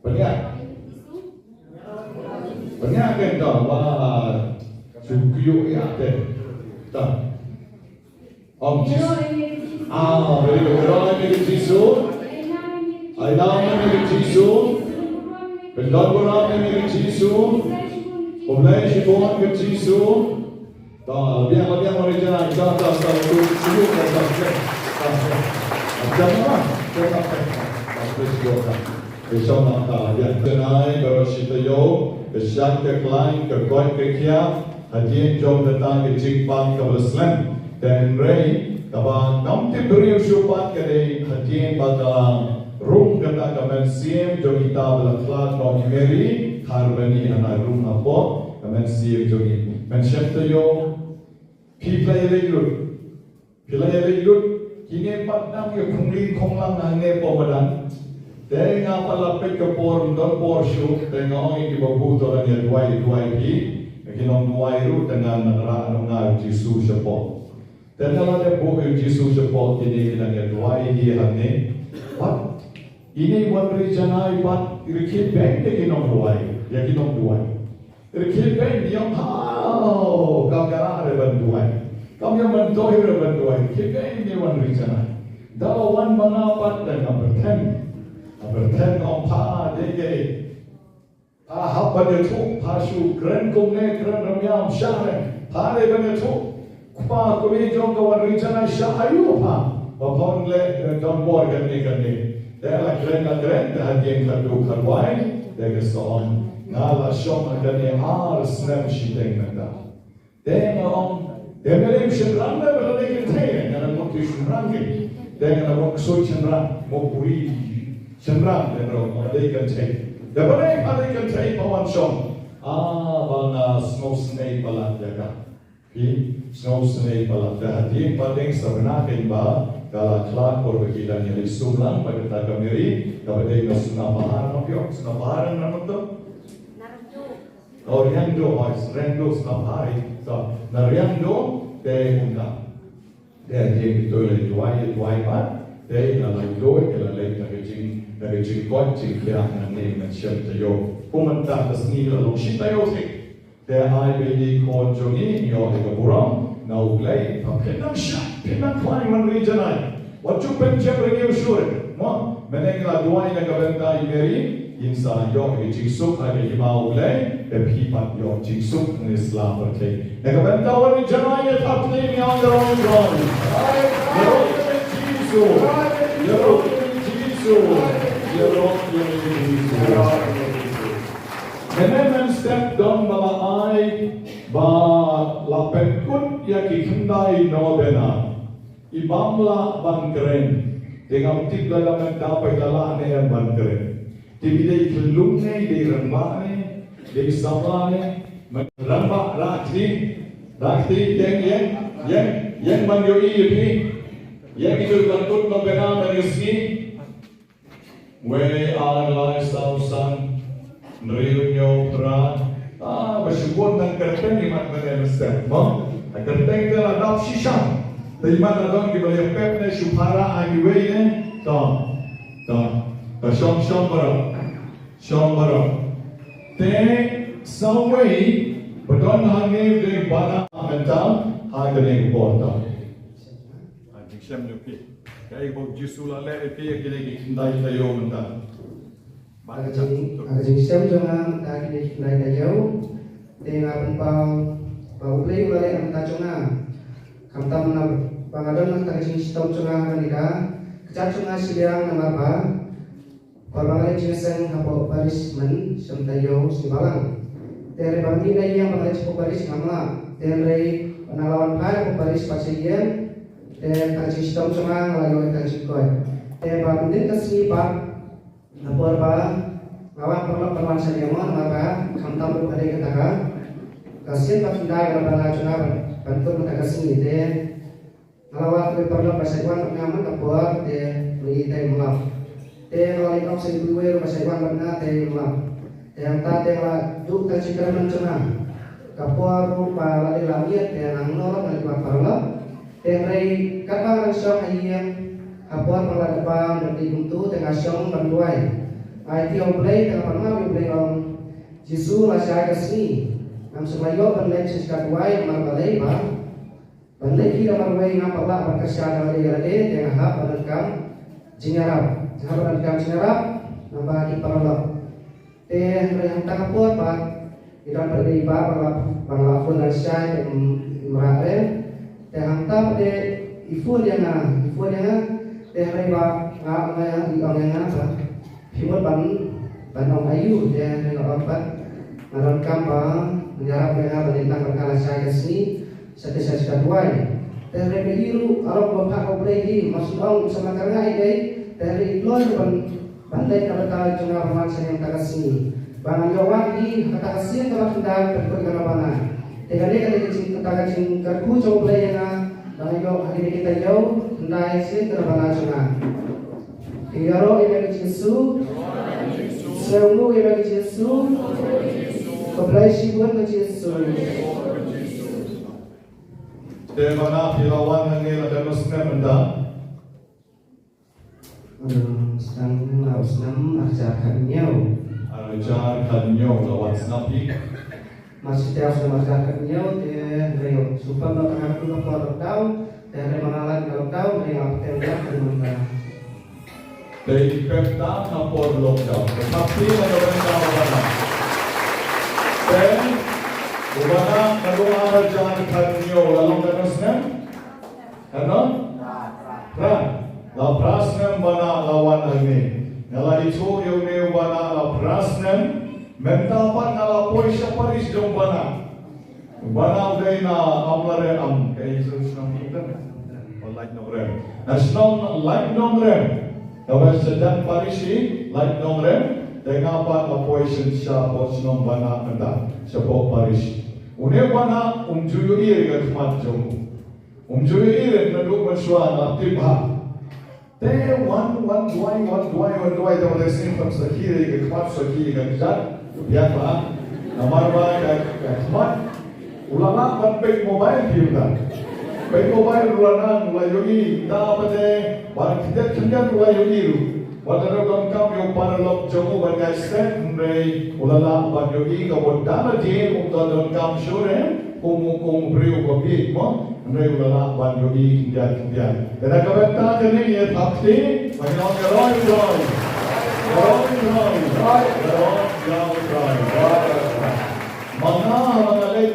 Pynïaid. Pynïaid ken ta ba shu kyiuh ïa te. Ta. Ong Jisu. Ah, very good. Ïaroh ïa me ko Jisu. Ai nang ïa me ko Jisu. Pyndonkam ïa me ko Jisu. Khublei shibun ko Jisu. Ta, biang, biang, mari janai. Ta, ta, ta, tu, tu, ta, ta, ta, ta. Janai, janai. Praise God. Ka shong nangta, ïa ka janai baroh shi taïew, ka shad ka khlaiñ, ka koit ka khiah, hadien jong kata ka jingpang kaba la slem. Hynrei kaba ngam tip briew shuh pat ka dei hadien ba ka la rung kata ka mynsiem jong ita ba la khlad noh i Mary Kharbani, hana rung hapoh ka mynsiem jong i. Mynsiem taïew, phi pynlait lut. Phi la ïaleit lut, kine pat dang ïa khongling khonglang hangne hapoh madan. Te nga pat la peit ka por, ym don por shuh, te nga ong ïa ki babu to lane duwai, duwai phi. Ki nongduwai ruh, te ngan nang rah nong nga ïa u Jisu shapoh. Te nga la dep buh ïa u Jisu shapoh, kine ki dang ïa duwai hi hangne. Pat Ine wan ri janai pat ri khit beng ïa ki nongduwai, ïa ki nongduwai. Ri khit beng ïa ha, kam ïa re ban duwai. Kam ïa man toh re ban duwai. Ri khit beng ine wan ri janai. Da wan ma nga pat da nga byrthen. Nga byrthen ong pha de ge. Pha hap ban ïathuh, pha shu kren kumne, kren ramiam shah ne. Pha dei ban ïathuh. Kpa kmie jong ka wan ri janai shah aïu pha. Ba pha wan leh, eh, don bor kane kane. Te la kren la kren, te hadien khatduh khatwai, te ka sa ong. Nga la shong ha kane ar snem shiteng mynta. Te nga ong, te me lei shynrang me ba dei kynthei, nga la mut ki shynrang ki. Te nga la mut ksuid shynrang, mut uri shynrang, te nga ong, dei kynthei. Te ba dei, ba dei kynthei, pa wan shong. Ah, ba nga sngewsynei palat ïa ka. Ki sngewsynei palat. Te hadien pat deng sabna kin ba, ka la khlad por ba ki dang ïa leit sum lang, ba kata ka Mary, kaba dei na Suna Pahar, no phi ong, Suna Pahar, na mut to? Oh, Riangdo, oh, Riangdo sngap hai. So, na Riangdo, te kumta. Te hadien ki to leit duwai, duwai pat. Te la leit duwai, te la leit na ka jing, na ka jingkoit, jingkhiah, na ne, na shem taïew. Kumta ka sngi la long shi taïew thik. Te ai ba ine i khun jong ngi, ïoh ïa ka burom na U Blei, phin nang shah, phin nang khwai wan ri janai. Wat ju pynjep ri ngi u shuh. Mo, mynne nga la duwai na ka bynta i Mary, in sa ïoh ïa ka jingsuk ha ka hima U Blei, te phi pat ïoh jingsuk ha ine i sla pyrthei. Na ka bynta wan ri janai ïa thap kti ïa u Jong. Ïaroh ïa u Jisu. Ïaroh ïa u Jisu. Ïaroh ïa u Jisu. Mynne mynstep don ba la ai ba la pynkut ïa ki khyndai novena. I bym lah ban kren. Te ngam tip lada mynta phi la lah ne em ban kren. Te i dei khyllung ne, i dei rangbah ne, i dei samla ne, rangbah, rakti, rakti, ïeng, ïeng, ïeng, ïeng ban ïohi ïa phi. Ïeng, i dei ban kut novena ban ïohi. Wei, ar, lai, saw, san, hynriew, hynñiew, phra. Ah, ba shu bun nang kyrteng imat mynne mynstep, mo? Kyrteng te la dap shisha. Te imat la don kiba ïa pep ne shu para ha kiwei ne. To. To. To shong shong baroh. Shong baroh. Te sawei ba don hangne dei bana mynta ha kane ka por to. Ha jingshem jong phi. Kaei ba u Jisu la leh ïa phi ha kine ki khyndai taïew mynta. Ba ka jing, ha ka jingshem jong nga mynta kine ki khyndai taïew. Te nga pynpaw ba U Blei u la leh ha ka bynta jong nga. Khamtam na ba nga don ha ka jingshitom jong nga ha kane ka kjat jong nga shiliang namar ba Por ba nga leit jingïaseng hapoh parish mynshwa taïew sngi balang. Te hynrei ba nga mih na ïing ba nga leit shapoh parish ngam lah. Te hynrei ba nga la wan phai hapoh parish pat sha ïing. Te ka jingshitom jong nga nga la ïoh ka jingkoit. Te ba mynnin ka sngi pat na por ba nga wan paralok ban wan shane mo namar ba khamtam ruh ka dei kata ka sien ba khyndai ba la bana jong nga ban kut mynta ka sngi. Te Nga la wad kawei paralok ba shait wan bad nga man ka por te mynta i tai i mlap. Te nga la leit ong sa i kawei ruh ba shait wan bad nga tai i mlap. Te hangta te nga la duh tang jingkyrmen jong nga. Ka por ruh ba la dei la miet te nga nang nor nga leit wad paralok. Te hynrei katba nga dang shong ha ïing ha por ba nga la dep bam dep dih kumto te nga shong ban duwai. Nga aiti ha U Blei te nga pan map ïa U Blei nga ong Jisu la shai ka sngi. Ngam shym la ïoh ban leit sha ka duwai namar balei ba Ban leh hi da marwei ngam pat lah ban kyrshan ïa lade ïa lade te nga hap ban donkam jingïarap. Nga hap ban donkam jingïarap namar ki paralok. Te hynrei hangta ka por pat i don pat i bah ba nga la, ba nga la phone lashai te im, im rah re. Te hangta pat i phone ïa nga, i phone ïa nga. Te hynrei ba nga ong ïa, i ong ïa nga ba Phi mut ban, ban ong aïu, te nga ong pat nga donkam ba ngan ïarap ïa nga ban leit lang bad nga lashai ka sngi sha te sha ka duwai. Te hynrei ba i ruh arok ba phah U Blei hi, ma shu ong sa ma ka rngai dei, te hynrei i kloi ban, ban leit na bynta jong nga ban wan sha ïing ta ka sngi. Ba ngan ïoh wan hi ha kata ka sien kaba khyndai ban kut ïa ka novena. Te kane ka dei ka jing, kata ka jingkyrkhu jong U Blei ïa nga ba ngan ïoh ha kine kita ïew khyndai sien ka novena jong nga. Ïaroh ïa ka Jisu. Sngewbha ïa ka Jisu. Khublei shibun ka Jisu. Te mana phi la wan hangne la dang sngewbha mynta. Sdang la Snem arhajar khathynñiew. Arhajar khathynñiew la wan sngap hi. March te snem arhajar khathynñiew te hynrei shu pynlong ka por lockdown te hynrei man la ka lockdown hynrei la pynlong ka mynta. Te i pep ta ka por lockdown. Te pap ti na ka bynta ka bynta. Te u bana ka dua arhajar khathynñiew la long ka snem. Katno? Phra. La phra snem bana la wan hangne. Nga la ithuh ïa une u bana la phra snem. Mynta pat nga la poi sha parish jong bana. Bana u dei na Amlarem, ka i shu snem u dei. Lait Nongrem. Na shnong Lait Nongrem. Kaba sha jan parish i Lait Nongrem. Te nga pat la poi sha sha poi shnong bana mynta. Sha poi parish. Une u bana um ju ïohi ïa ka khmat jong u. Um ju ïohi re naduh mynshuwa nga tip bha. Te wan wan duwai wan duwai wan duwai te wan dei sngewthuh sakhi re ka khmat sakhi ka kjat. Biang bha. Namar ba ka ka khmat u la lah ban peit mobile phim da. Peit mobile u la nang u la ïohi da ba te ban khyndiat khyndiat u la ïohi ruh. Wat la donkam ïa u paralok jong u ban ïaid stet hynrei u la lah ban ïohi ka bun da la dien um don donkam shuh re kum u kum u briew ba bieit mo hynrei u la lah ban ïohi khyndiat khyndiat. Te na ka bynta kane ngi ïa thap kti ba ngi ong ka roi roi. Ka roi roi. Ka roi roi. Ma nga ma nga leit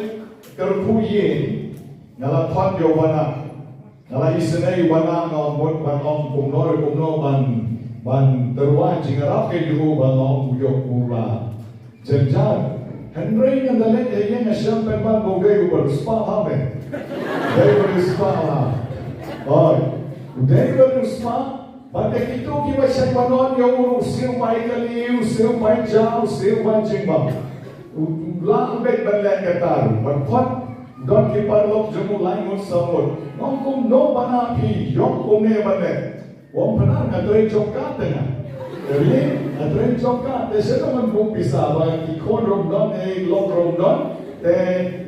kyrkhu ïing nga la khot ïa u bana. Nga la isynei wan nga mut ban ong kumno re kumno ban ban tyrwa jingïarap ka ïa u ban ong u ïoh u la. Jynjar. Hynrei ngan da leit ïa nga shem pynban ba u dei u ba riewspah ha me. Dei u ba riewspah ha. Oi. U dei u ba riewspah. Bad da kito kiba shait ban ong ïa u u siew bai kali, u siew bai ja, u siew bai jingbam. U la beit ban leh kata ruh. Bad phot don ki paralok jong u lai ngut saw ngut. Ngong kumno bana phi ïoh kumne ban leh. Wong pynah nga trei job card te nga. Te ri nga trei job card te sha ngan buh pisa ba ki khun rum don ne lok rum don. Te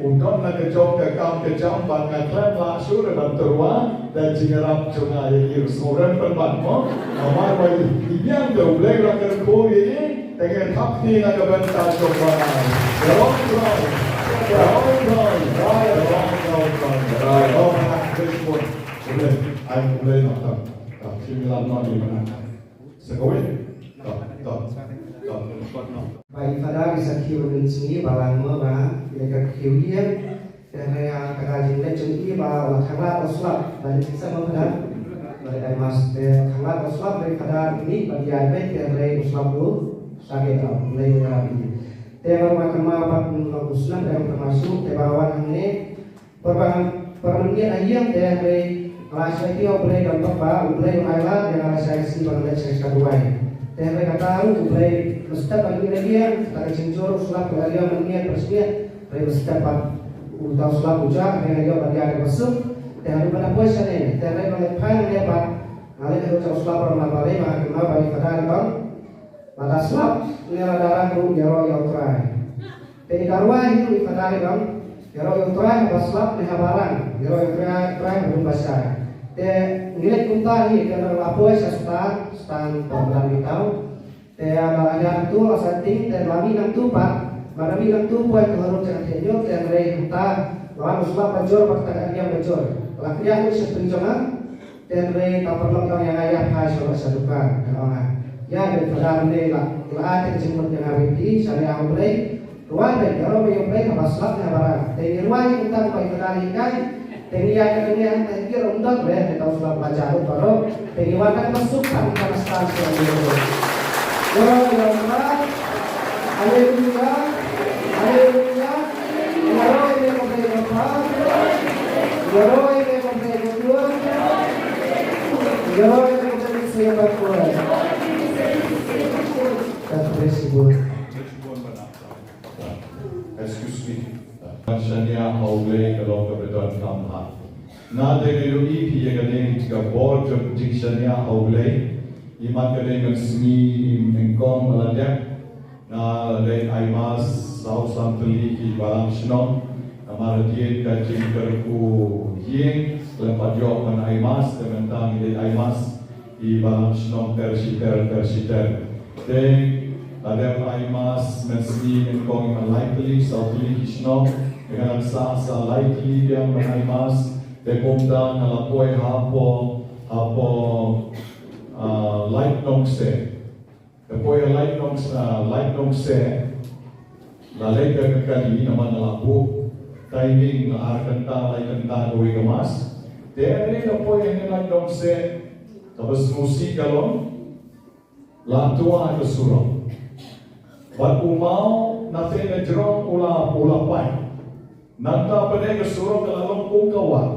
u don na ka job ka kam ka jam ba nga khlem lah shuh re ban tyrwa. Te jingïarap jong nga ïa ki ruh sngewrem pynban mo. Namar ba i biang te U Blei u la kyrkhu ïa i. Te ngi thap kti na ka bynta jong ba nga. Ka roi roi. Ka roi roi. Ka roi roi. Ka roi roi. U Blei, ai U Blei noh tam. Tam, shu ngi lam noh ïa i bana. Sa kawei. Tam, tam, tam. Ba i Fada i sakhi mynnin sngi ba lang mo ba i ka kiew ïa. Te hynrei ha ka jingleit jong i ba la khanglad u slap ba i sa mo Fada. Ba i ai mas te khanglad u slap ba i Fada i mih ba i ai beit te hynrei u slap u. Sa ke ka u lei u ïarap i. Te ba ma kynmaw pat u snem te ka ma shu te ba wan hangne. Por ba, por ba ngin ïa ïeng te hynrei nga la shai ïa U Blei don bad ba U Blei u ai lad ïa nga la shai sngi ba nga leit shai sha duwai. Te hynrei kata ruh U Blei mynstep ba ngin ïa ïeng kata ka jingjur u slap ka ïa mynmiet ba smiet hynrei mynstep ba uta u slap u jah hynrei nga ïoh ban ïaid ba suk. Te hynrei ba da poi shane te hynrei ba leit phai nangne ba nga leit ïa uta u slap ba nga balei ba nga kynmaw ba i Fada i ong. Lada slap ne lada rang ruh ïaroh ïa U Trai. Te i da rwai hi ruh i Fada i ong ïaroh ïa U Trai haba slap ne haba rang, ïaroh ïa U Trai, Trai ha bun ba shai. Te ngi leit kumta hi ka la poi sha stan, stan ba blan ki tau. Te la ïa nangtu la sa ting te la mih nangtu pat, ba da mih nangtu poi ka harum jaka theh ñiuh te hynrei hangta la wan u slap ba jur bad kata ka riam ba jur. La kynriah lut sha pdeng jong nga. Te hynrei ta paralok ïa nga ïa phai sha sha dukan, nga ong nga. Ïa i Fada ne la la ai te ka jingmut ïa nga ba phi sha ïa U Blei. Rwai beit ïaroh beit ïa U Blei haba slap ne haba rang. Te ngi rwai kumta ba i Fada i kai. Te ngi ïa ka ngi ïa te ngi rom dot beit te tau slap la jaru baroh. Te ngi wan ka suk ka ka stan sha ngi. Ïaroh ïa U Blei. Haleluya. Haleluya. Ïaroh ïa U Blei ba pa. Ïaroh ïa U Blei ba tuan. Excuse me. Ban shaniah ha U Blei ka long kaba donkam bha. Nga te nga ïohi phi ïa kane ka bor jong ka jingshaniah ha U Blei. Imat ka dei ka sngi nyngkong ba la dep. Nga leit ai mas saw san tylli ki balang shnong. Namar hadien ka jingkyrkhu ïing lem pat ïoh ban ai mas te mynta ngi leit ai mas. Ki balang shnong ter shi ter ter shi ter. Te la dep ai mass mynsngi nyngkong ïa ka lai tylli saw tylli ki shnong. Te ka dang sah sa lai tylli biang ban ai mass. Te kumta nga la poi hapoh, hapoh, ah, Laitumkhrah. Te poi ha Laitumkhrah, Laitumkhrah. La leit da ka kali namar nga la buh timing, nga ar kynta, lai kynta kawei ka mass. Te hynrei la poi hangne Laitumkhrah, kaba sngewsih ka long, la twa ka surok. Bad u maw na te na jrong u la, u la pait. Nangta ba dei ka surok ka la long kum ka wah.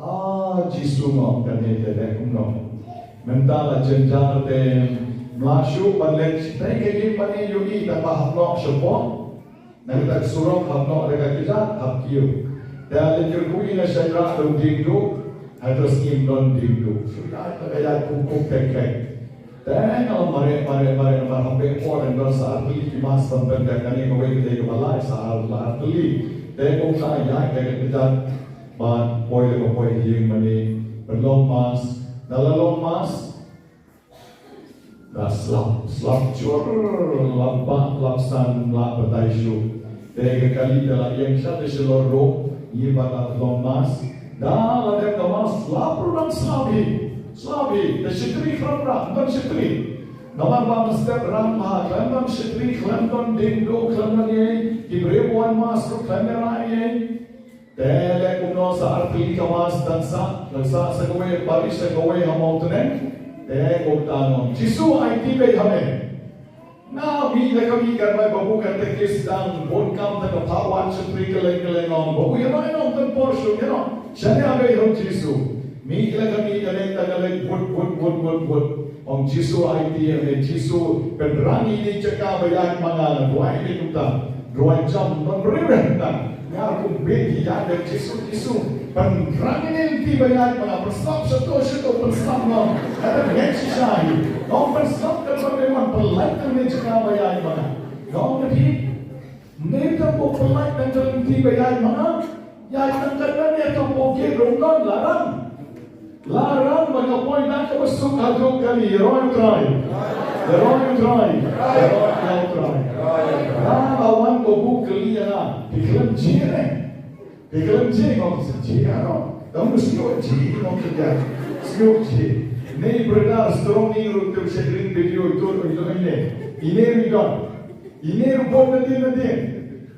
Ah, Jisu, nga ong kane te dei kumno. Mynta la jynjar te, ym lah shuh ban leit shatei ka ïing mane ïohi tang ba hap noh shapoh. Na kata ka surok hap noh da ka kjat, hap kiew. Te la leit kyrkhu ïa nga shaei ba don diengduh. Hynrei ngim don diengduh. Shu ïaid la ka ïaid kum kum khek khek. Te nga la mareh, mareh, mareh, namar hapdeng por dang don sa ar tylli ki mass ban pynbiang, kane kawei ka dei kaba lai, sa ar, ar tylli. Te kumta ïaid da ka kjat ban poi, da ka poi ha ïing mane ban long mass. Da la long mass, da slap, slap jur, lap bah, lap san, lap batai shuh. Te ka kali te la ïeng sha te shalor ruh, ngi ba la long mass. Da la dep ka mass, slap ruh dang slap hi. Slap hi, te shatri khlem rah, ym don shatri. Namar ba mynstep rang bha, khlem don shatri, khlem don diengduh, khlem don ei, ki briew wan mass ruh khlem ïa rah ei. Te leh kumno sa ar tylli ka mass dang sah, dang sah sa kawei parish sa kawei ha Mawtneng. Te kumta nga ong, Jisu aiti beit ha me. Nga mih la ka mih kan bai babu katekis dang bun kam ta ka pha wan shatri kylleng kylleng ong. Babu ïa bai nong kan por shu ïa nong. Shane abe hong Jisu. Mih la ka mih ka leng ta ka leng wut wut wut wut wut. Ong Jisu aiti ïa me Jisu pynrang ïa ine i jaka ba ïaid ma nga nga duwai ïa kumta. Duwai jam non briew reh ta. Nga kum bit hi ïaid ïa Jisu Jisu. Pynrang ïa ine i lynti ba ïaid ma nga, pynslap shato shato pynslap noh. Kata ngeit shisha hi. Nga ong pynslap kan ban dei wan pynlait tang ine i jaka ba ïaid ma nga. Nga ong ka dei. Ine tang ba pynlait tang ine i lynti ba ïaid ma nga. Ïaid tang katne tang ba gate ruh ym don, la rang. La rang ba nga poi na kaba suk haduh kane, ïaroh ïa U Trai. Ïaroh ïa U Trai. Ïaroh ïa U Trai. Nga la wan ba buh kylli ïa nga. Phi khlem jia ne? Te khlem jia, ngam sngewthuh ïa no. Ngam sngewthuh jia, ngam sngewthuh jia. Sngewthuh jia. Nei brother Strong ni ruh te u shakri video itu ruh ito ine. Ine ruh i don. Ine ruh bun nadien nadien.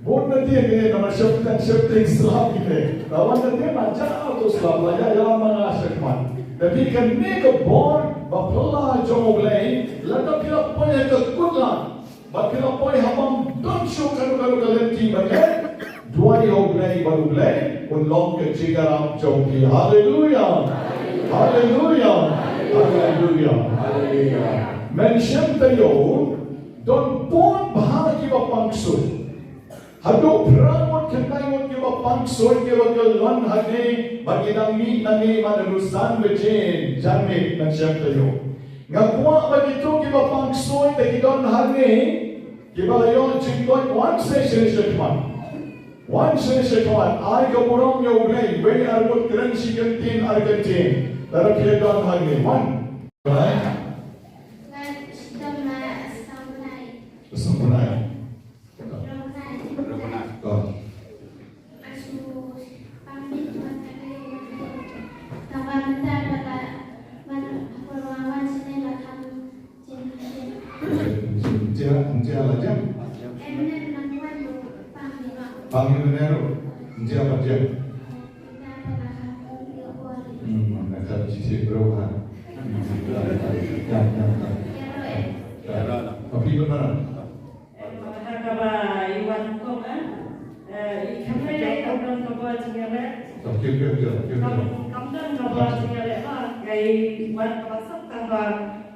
Bun nadien ine namar sheptieng sheptieng slap ine. Lawan nadien ma jaka to slap la ïa ïa ma nga shakmat. Tapi kane ka bor ba phylla jong U Blei, lada phi la poi ha ka kut lad. Bad phi la poi ha bym don shuh kano kano ka lynti ban leh. Duwai ha U Blei bad U Blei un long ka jingïarap jong phi. Haleluya. Haleluya. Haleluya. Haleluya. Mynshem taïew don bun bha kiba pang ksuid. Haduh phra ngut khyndai ngut kiba pang ksuid kiba kyllon hangne bad ki dang mih nangne man haduh san baje janmiet mynshem taïew. Nga kwah ba kito kiba pang ksuid te ki don hangne kiba la ïoh jingkoit, wan sha sha khmat. Wan sha sha khmat, ai ka burom ïa U Blei, wei ar ngut kren shi kyntien ar kyntien. Lada phi don hangne, wan. Right? Right, shi don ma, sawdong. Sawdong. Sawdong. Sawdong. Ntia, ntia la jam. Pang ni ne ro. Ntia ba jam. Hmm, na ka ji ti bro ha. Ya, ya, ya. Tapi benar. Kaba i wan kong, eh, i khamai dei kam don kaba jingïaleh. Kam, kam don kaba jingïaleh ba, ka i wan kaba sap tang ba,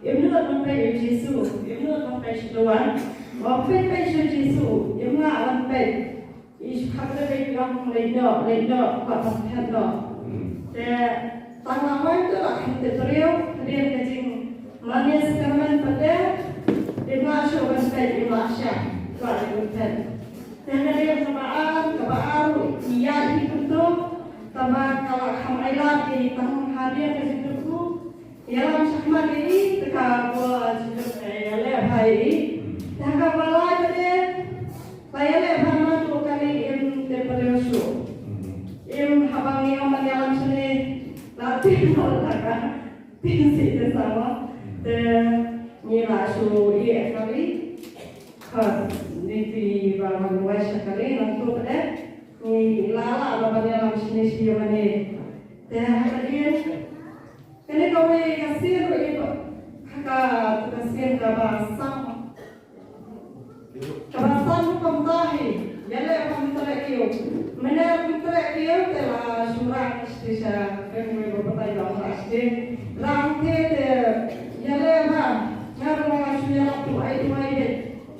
im nud ban peit ïa u Jisu, im nud ban peit sha duwan, ba peit peit sha u Jisu, im lah ban peit. I shu khap da peit ïa u leit noh, leit noh, kwah ban peit noh. Te Tang la hoi te la khyndiat briew, hadien ka jingmane sakramen pat te, im lah shuh ban peit, im lah shah, kwah ban peit. Te hadien kaba ar, kaba ar, i ïaid hi kumto, tangba ka la kham ailad ïa i tang hadien ka jingkyrkhu, Ïalam shakhmat ïa i, te ka ba ïaleh bha ïa i. Te ha kaba lai pat de, ba ïaleh bha na tu kane im te padew shuh. Im haba ngi ong ban ïalam shane, la tim bha la ka. Tim sih te sama. Te ngi la shu ïeh kali. Ka niti ba wan wai sha kali, nangtu pat de. Ngi la la la ban ïalam shane shi ïa mane. Te ha ka dien. Kane kawei ka sien ruh i ba, ha ka, ka sien kaba sam. Kaba sam ruh kumta hi, ïaleh ba pyntreh kiew. Mynne pyntreh kiew te la shu rah shisha, kane kawei ba batai ba rah shisha. Rah te te ïaleh ba, nga ruh nga shu ïalap tu ai tu ai de.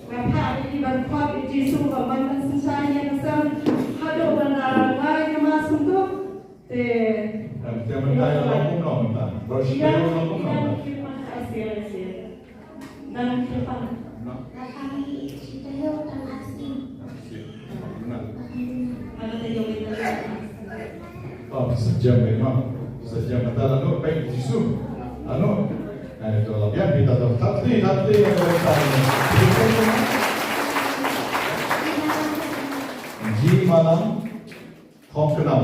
Nga phah ïa i ban khot ïa Jisu ba man ban synshar ïa ka sem. Haduh ban da ngai ka mas kumtu. Te. Em, te mynta ïa la kum nong mynta. Ba shi taïew la kum nong mynta. Nang kipan asil asil. Nang kipan. Nang. Kami shi taïew tang asil. Asil. Nang. Ada taïew mynta. Oh, sejam memang. Sejam mynta la no pek Jisu. Ano. Eh, to la biar kita to. Tapi, tapi, Ji malam. Khong khnam.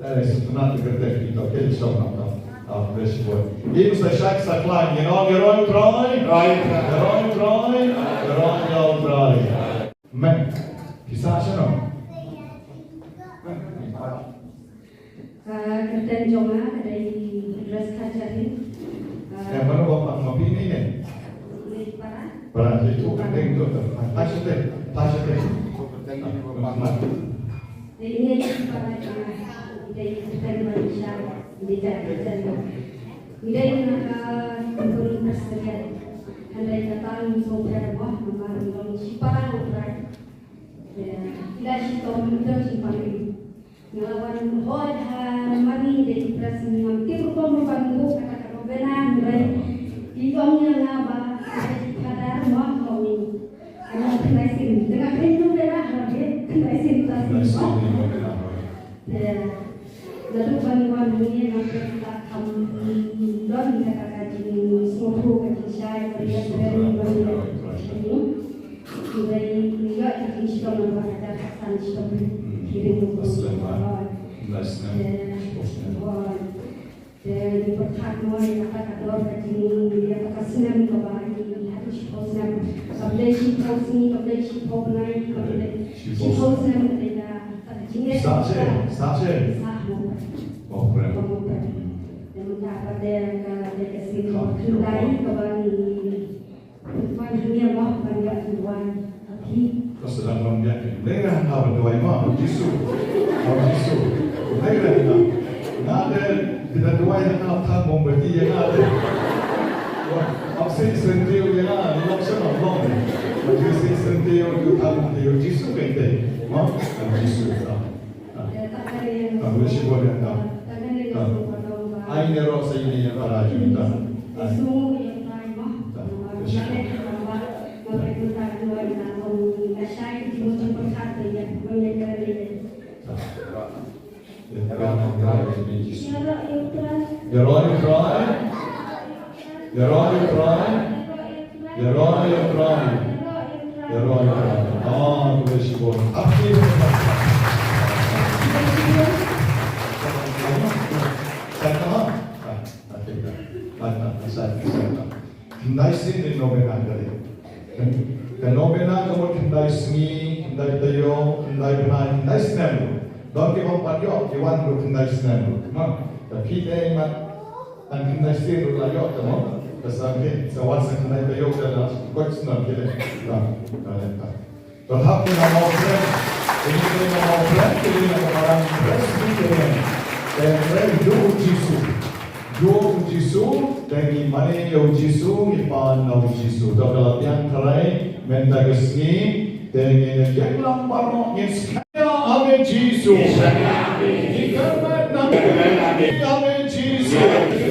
Dei sngewtynnat ïa kata ki to kin shong nam tam. Ah, bless you, boy. Im sa shak sa khlaiñ, you know, ïa roi Trai. Ïa roi Trai. Ïa roi Trai. Men. Ki sah shano? Ka kyrteng jong nga ka dei Grace Kharjahrin. Eh, mano ba pang ma phi ne ne? Dei para. Para, dei tu kyrteng tu tu. Pasha te, pasha te. Dei ine i para jong nga, dei kyrteng Manisha, dei ka kyrteng jong nga. Dei na ka Temple Presbyterian. Hynrei kata ngim sngewpher mo, namar ngim long shipara u Trai. Ïa, ïa shitom mynta shi pang. Nga la wan hoi ha mani dei ki pres ngam tip rukom rukom ban buh kata ka novena hynrei. Ki ong ïa nga ba, dei ki Father mo, ong. Ano khyndai sien, tengah khyndai novena, ha, dei khyndai sien ta sien mo. Ïa. Naduh ban wan hangne nga pyrkhat kham don kata ka jingsngewthuh ka jingshai ka riat ka ri ban ïa ka jingim. Hynrei ngi ïoh ka jingshitom namar ka jaka san shitom ri. Ki ring. Hooid. Te ngi pyrkhat mo ïa kata ka dor ka jingim ïa kata ka snem kaba ngi ha ka shiphew snem. Kam dei shiphew sngi, kam dei shiphew bnai, kam dei shiphew snem, ka dei ka Sa che, sa che. Sa mo. Mo prem. Mo prem. Te mynta ka dei ka, dei ka sngi kaba khyndai kaba ngi wan hangne mo ban ïa duwai. Ki. Ka sdang ban ïa ki. Lei re hangta ban duwai mo, Jisu. Mo Jisu. Lei re hangta. Nga te, kita duwai hangta thang mombati ïa nga te. Ap sing sentiew ïa nga, ni lok sha lok. Ap sing sentiew, ïa thang mombati ïa Jisu keiñ te. Mo, Jisu. Ai ne rok sa ine ïa para jong kita. Ai. Ïaroh ïa u Trai. Ïaroh ïa u Trai. Ïaroh ïa u Trai. Ïaroh ïa u Trai. Ïaroh ïa u Trai. Ah, khublei shibun. Happy birthday. Sa kynmaw. Khyndai sien ka novena ka dei. Ka novena ka mut khyndai sngi, khyndai taïew, khyndai bnai, khyndai snem. Don kiba ym pat ïoh, ki wan ruh khyndai snem ruh. Mo, te phi te mat tang khyndai sien ruh la ïoh te mo. Te sa phi, sa wan sa khyndai taïew te la koit snem phi te. Te, te, te. Te hap ki na Mawprem, ki na Mawprem, ki na ka Marang Presbyterian. Te hynrei ïoh u Jisu. Ïoh u Jisu, te ngi mane ïa u Jisu, ngi pan na u Jisu. Te ka la biang tharai, mynta ka sngi, te ngin ïalam baroh ngin skhem. Ame Jisu. Ngi kyrmen na me. Ame Jisu.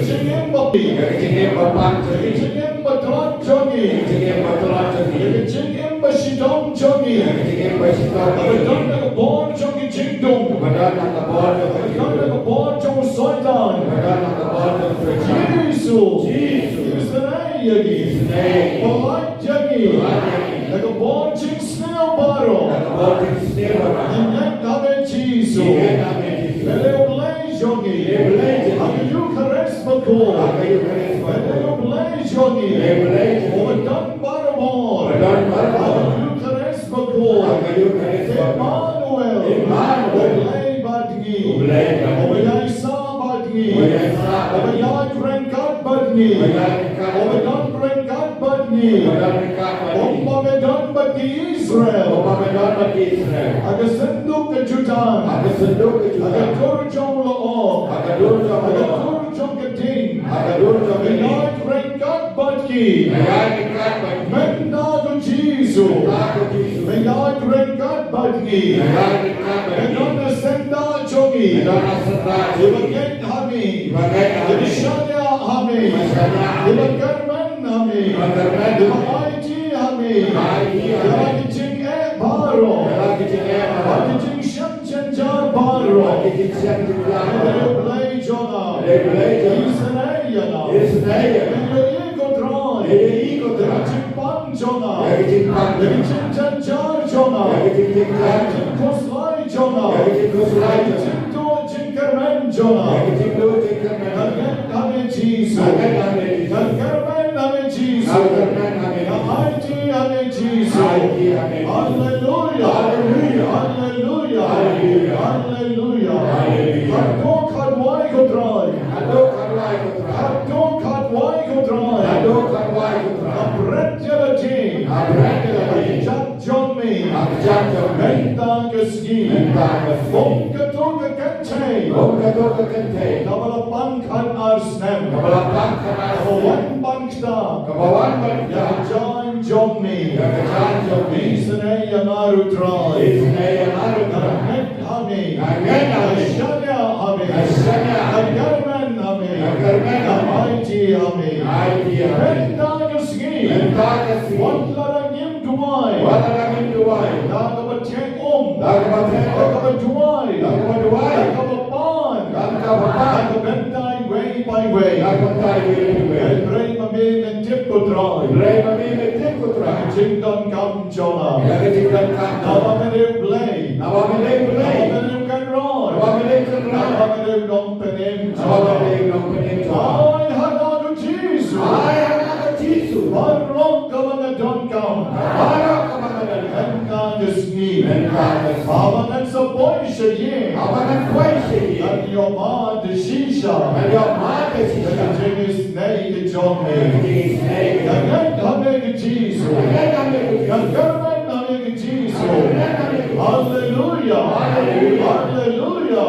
Jingim ba phi. Jingim ba phi. Jingim ba tlot jong ngi. Jingim ba tlot jong ngi. Jingim ba shitom jong ngi. Jingim ba shitom jong ngi. Ba don na ka bor jong ngi jingdum. Ka don na ka bor jong u Soitan. Ka don na ka bor jong u Soitan. Jisu. Jisu. Isynei ïa ngi. Isynei. Pynlait ïa ngi. Pynlait ïa ngi. Na ka bor jingsniew baroh. Na ka bor jingsniew baroh. Ngi ngeit ha me Jisu. Ngi ngeit ha me Jisu. Me dei u Blei jong ngi. Me dei u Blei jong ngi. Ha ka Eukharist bakhuid. Ha ka Eukharist bakhuid. Me dei u Blei jong ngi. Me dei u Blei jong ngi. Uba don barabor. Uba don barabor. Ha ka Eukharist bakhuid. Ha ka Eukharist bakhuid. Immanuel. Immanuel. U Blei bad ngi. U Blei bad ngi. Uba ïaisah bad ngi. Uba ïaisah bad ngi. Uba ïaid ryngkat bad ngi. Uba ïaid ryngkat bad ngi. Uba don ryngkat bad ngi. Uba don ryngkat bad ngi. Kumba me don bad ki Israel. Kumba me don bad ki Israel. Ha ka synduk ka jutang. Ha ka synduk ka jutang. Ha ka dur jong u lyoh. Ha ka dur jong u lyoh. Ha ka dur jong ka ding. Ha ka dur jong ka ding. Me ïaid ryngkat bad ki. Me ïaid ryngkat bad ki. Mynta ko Jisu. Mynta ko Jisu. Me ïaid ryngkat bad ngi. Me ïaid ryngkat bad ngi. Me don ha syndah jong ngi. Me don ha syndah jong ngi. Iba ngeit ha me. Iba ngeit ha me. Iba shaniah ha me. Iba shaniah ha me. Iba kyrmen ha me. Iba kyrmen ha me. Iba aiti ha me. Iba aiti ha me. Ïa la ki jingeh baroh. Ïa la ki jingeh baroh. Ïa la ki jingshem jynjar baroh. Ïa la ki jingshem jynjar baroh. Me dei u Blei jong nga. Me dei u Blei jong nga. Isynei ïa nga. Isynei ïa nga. Me ïohi ko Trai. Me ïohi ko Trai. Ïa ki jingpang jong nga. Ïa ki jingpang jong nga. Ïa ki jingjynjar jong nga. Ïa ki jingjynjar jong nga. Ïa ki jingkhuslai jong nga. Ïa ki jingkhuslai jong nga. Ïa ki jingduh jingkyrmen jong nga. Ïa ki jingduh jingkyrmen jong nga. Nga ngeit ha me Jisu. Nga ngeit ha me Jisu. Nga kyrmen ha me Jisu. Nga kyrmen ha me Jisu. Nga aiti ha me Jisu. Nga aiti ha me Jisu. Haleluia. Haleluia. Haleluia. Haleluia. Haleluia. Haleluia. Haduh katwai ko Trai. Haduh katwai ko Trai. Haduh katwai ko Trai. Haduh katwai ko Trai. Nga bret ïa lade. Nga bret ïa lade. Ha kjat jong me. Ha kjat jong me. Mynta ka sngi. Mynta ka sngi. Kum kato ka kynthei. Kum kato ka kynthei. Kaba la pang khatar snem. Kaba la pang khatar snem. Kaba wan ban kta. Kaba wan ban kta. Ïa ka jaiñ jong me. Ïa ka jaiñ jong me. Isynei ïa nga ruh Trai. Isynei ïa nga ruh Trai. Nga ngeit ha me. Nga ngeit ha me. Nga shaniah ha me. Nga shaniah ha me. Nga kyrmen ha me. Nga kyrmen ha me. Nga aiti ha me. Nga aiti ha me. Mynta ka sngi. Mynta ka sngi. Wat lada ngim duwai. Wat lada ngim duwai. Da kaba theh um. Da kaba theh um. Da kaba duwai. Da kaba duwai. Da kaba pan. Da kaba pan. Da ka bynta iwei pa iwei. Da ka bynta iwei pa iwei. Hynrei ma me me tip ko Trai. Hynrei ma me me tip ko Trai. Ka jingdonkam jong nga. Ïa ka jingdonkam jong nga. Naba me dei u Blei. Naba me dei u Blei. Naba me dei u Kynrad. Naba me dei u Kynrad. Naba me dei u Nongpynim jong nga. Naba me dei u Nongpynim jong nga. Ai ha nga ko Jisu. Ai ha nga ko Jisu. Baroh kaba nga donkam. Baroh kaba nga donkam. Mynta ka sngi. Mynta ka sngi. Haba ngan sa poi sha ïing. Haba ngan poi sha ïing. Ngan ïohmad shisha. Ngan ïohmad shisha. Ïa ka jingisynei ka jong me. Ïa ka jingisynei ka jong me. Nga ngeit ha me ko Jisu. Nga ngeit ha me ko Jisu. Nga kyrmen ha me ko Jisu. Nga kyrmen ha me ko Jisu. Haleluia. Haleluia. Haleluia.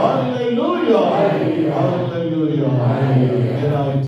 Haleluia. Haleluia.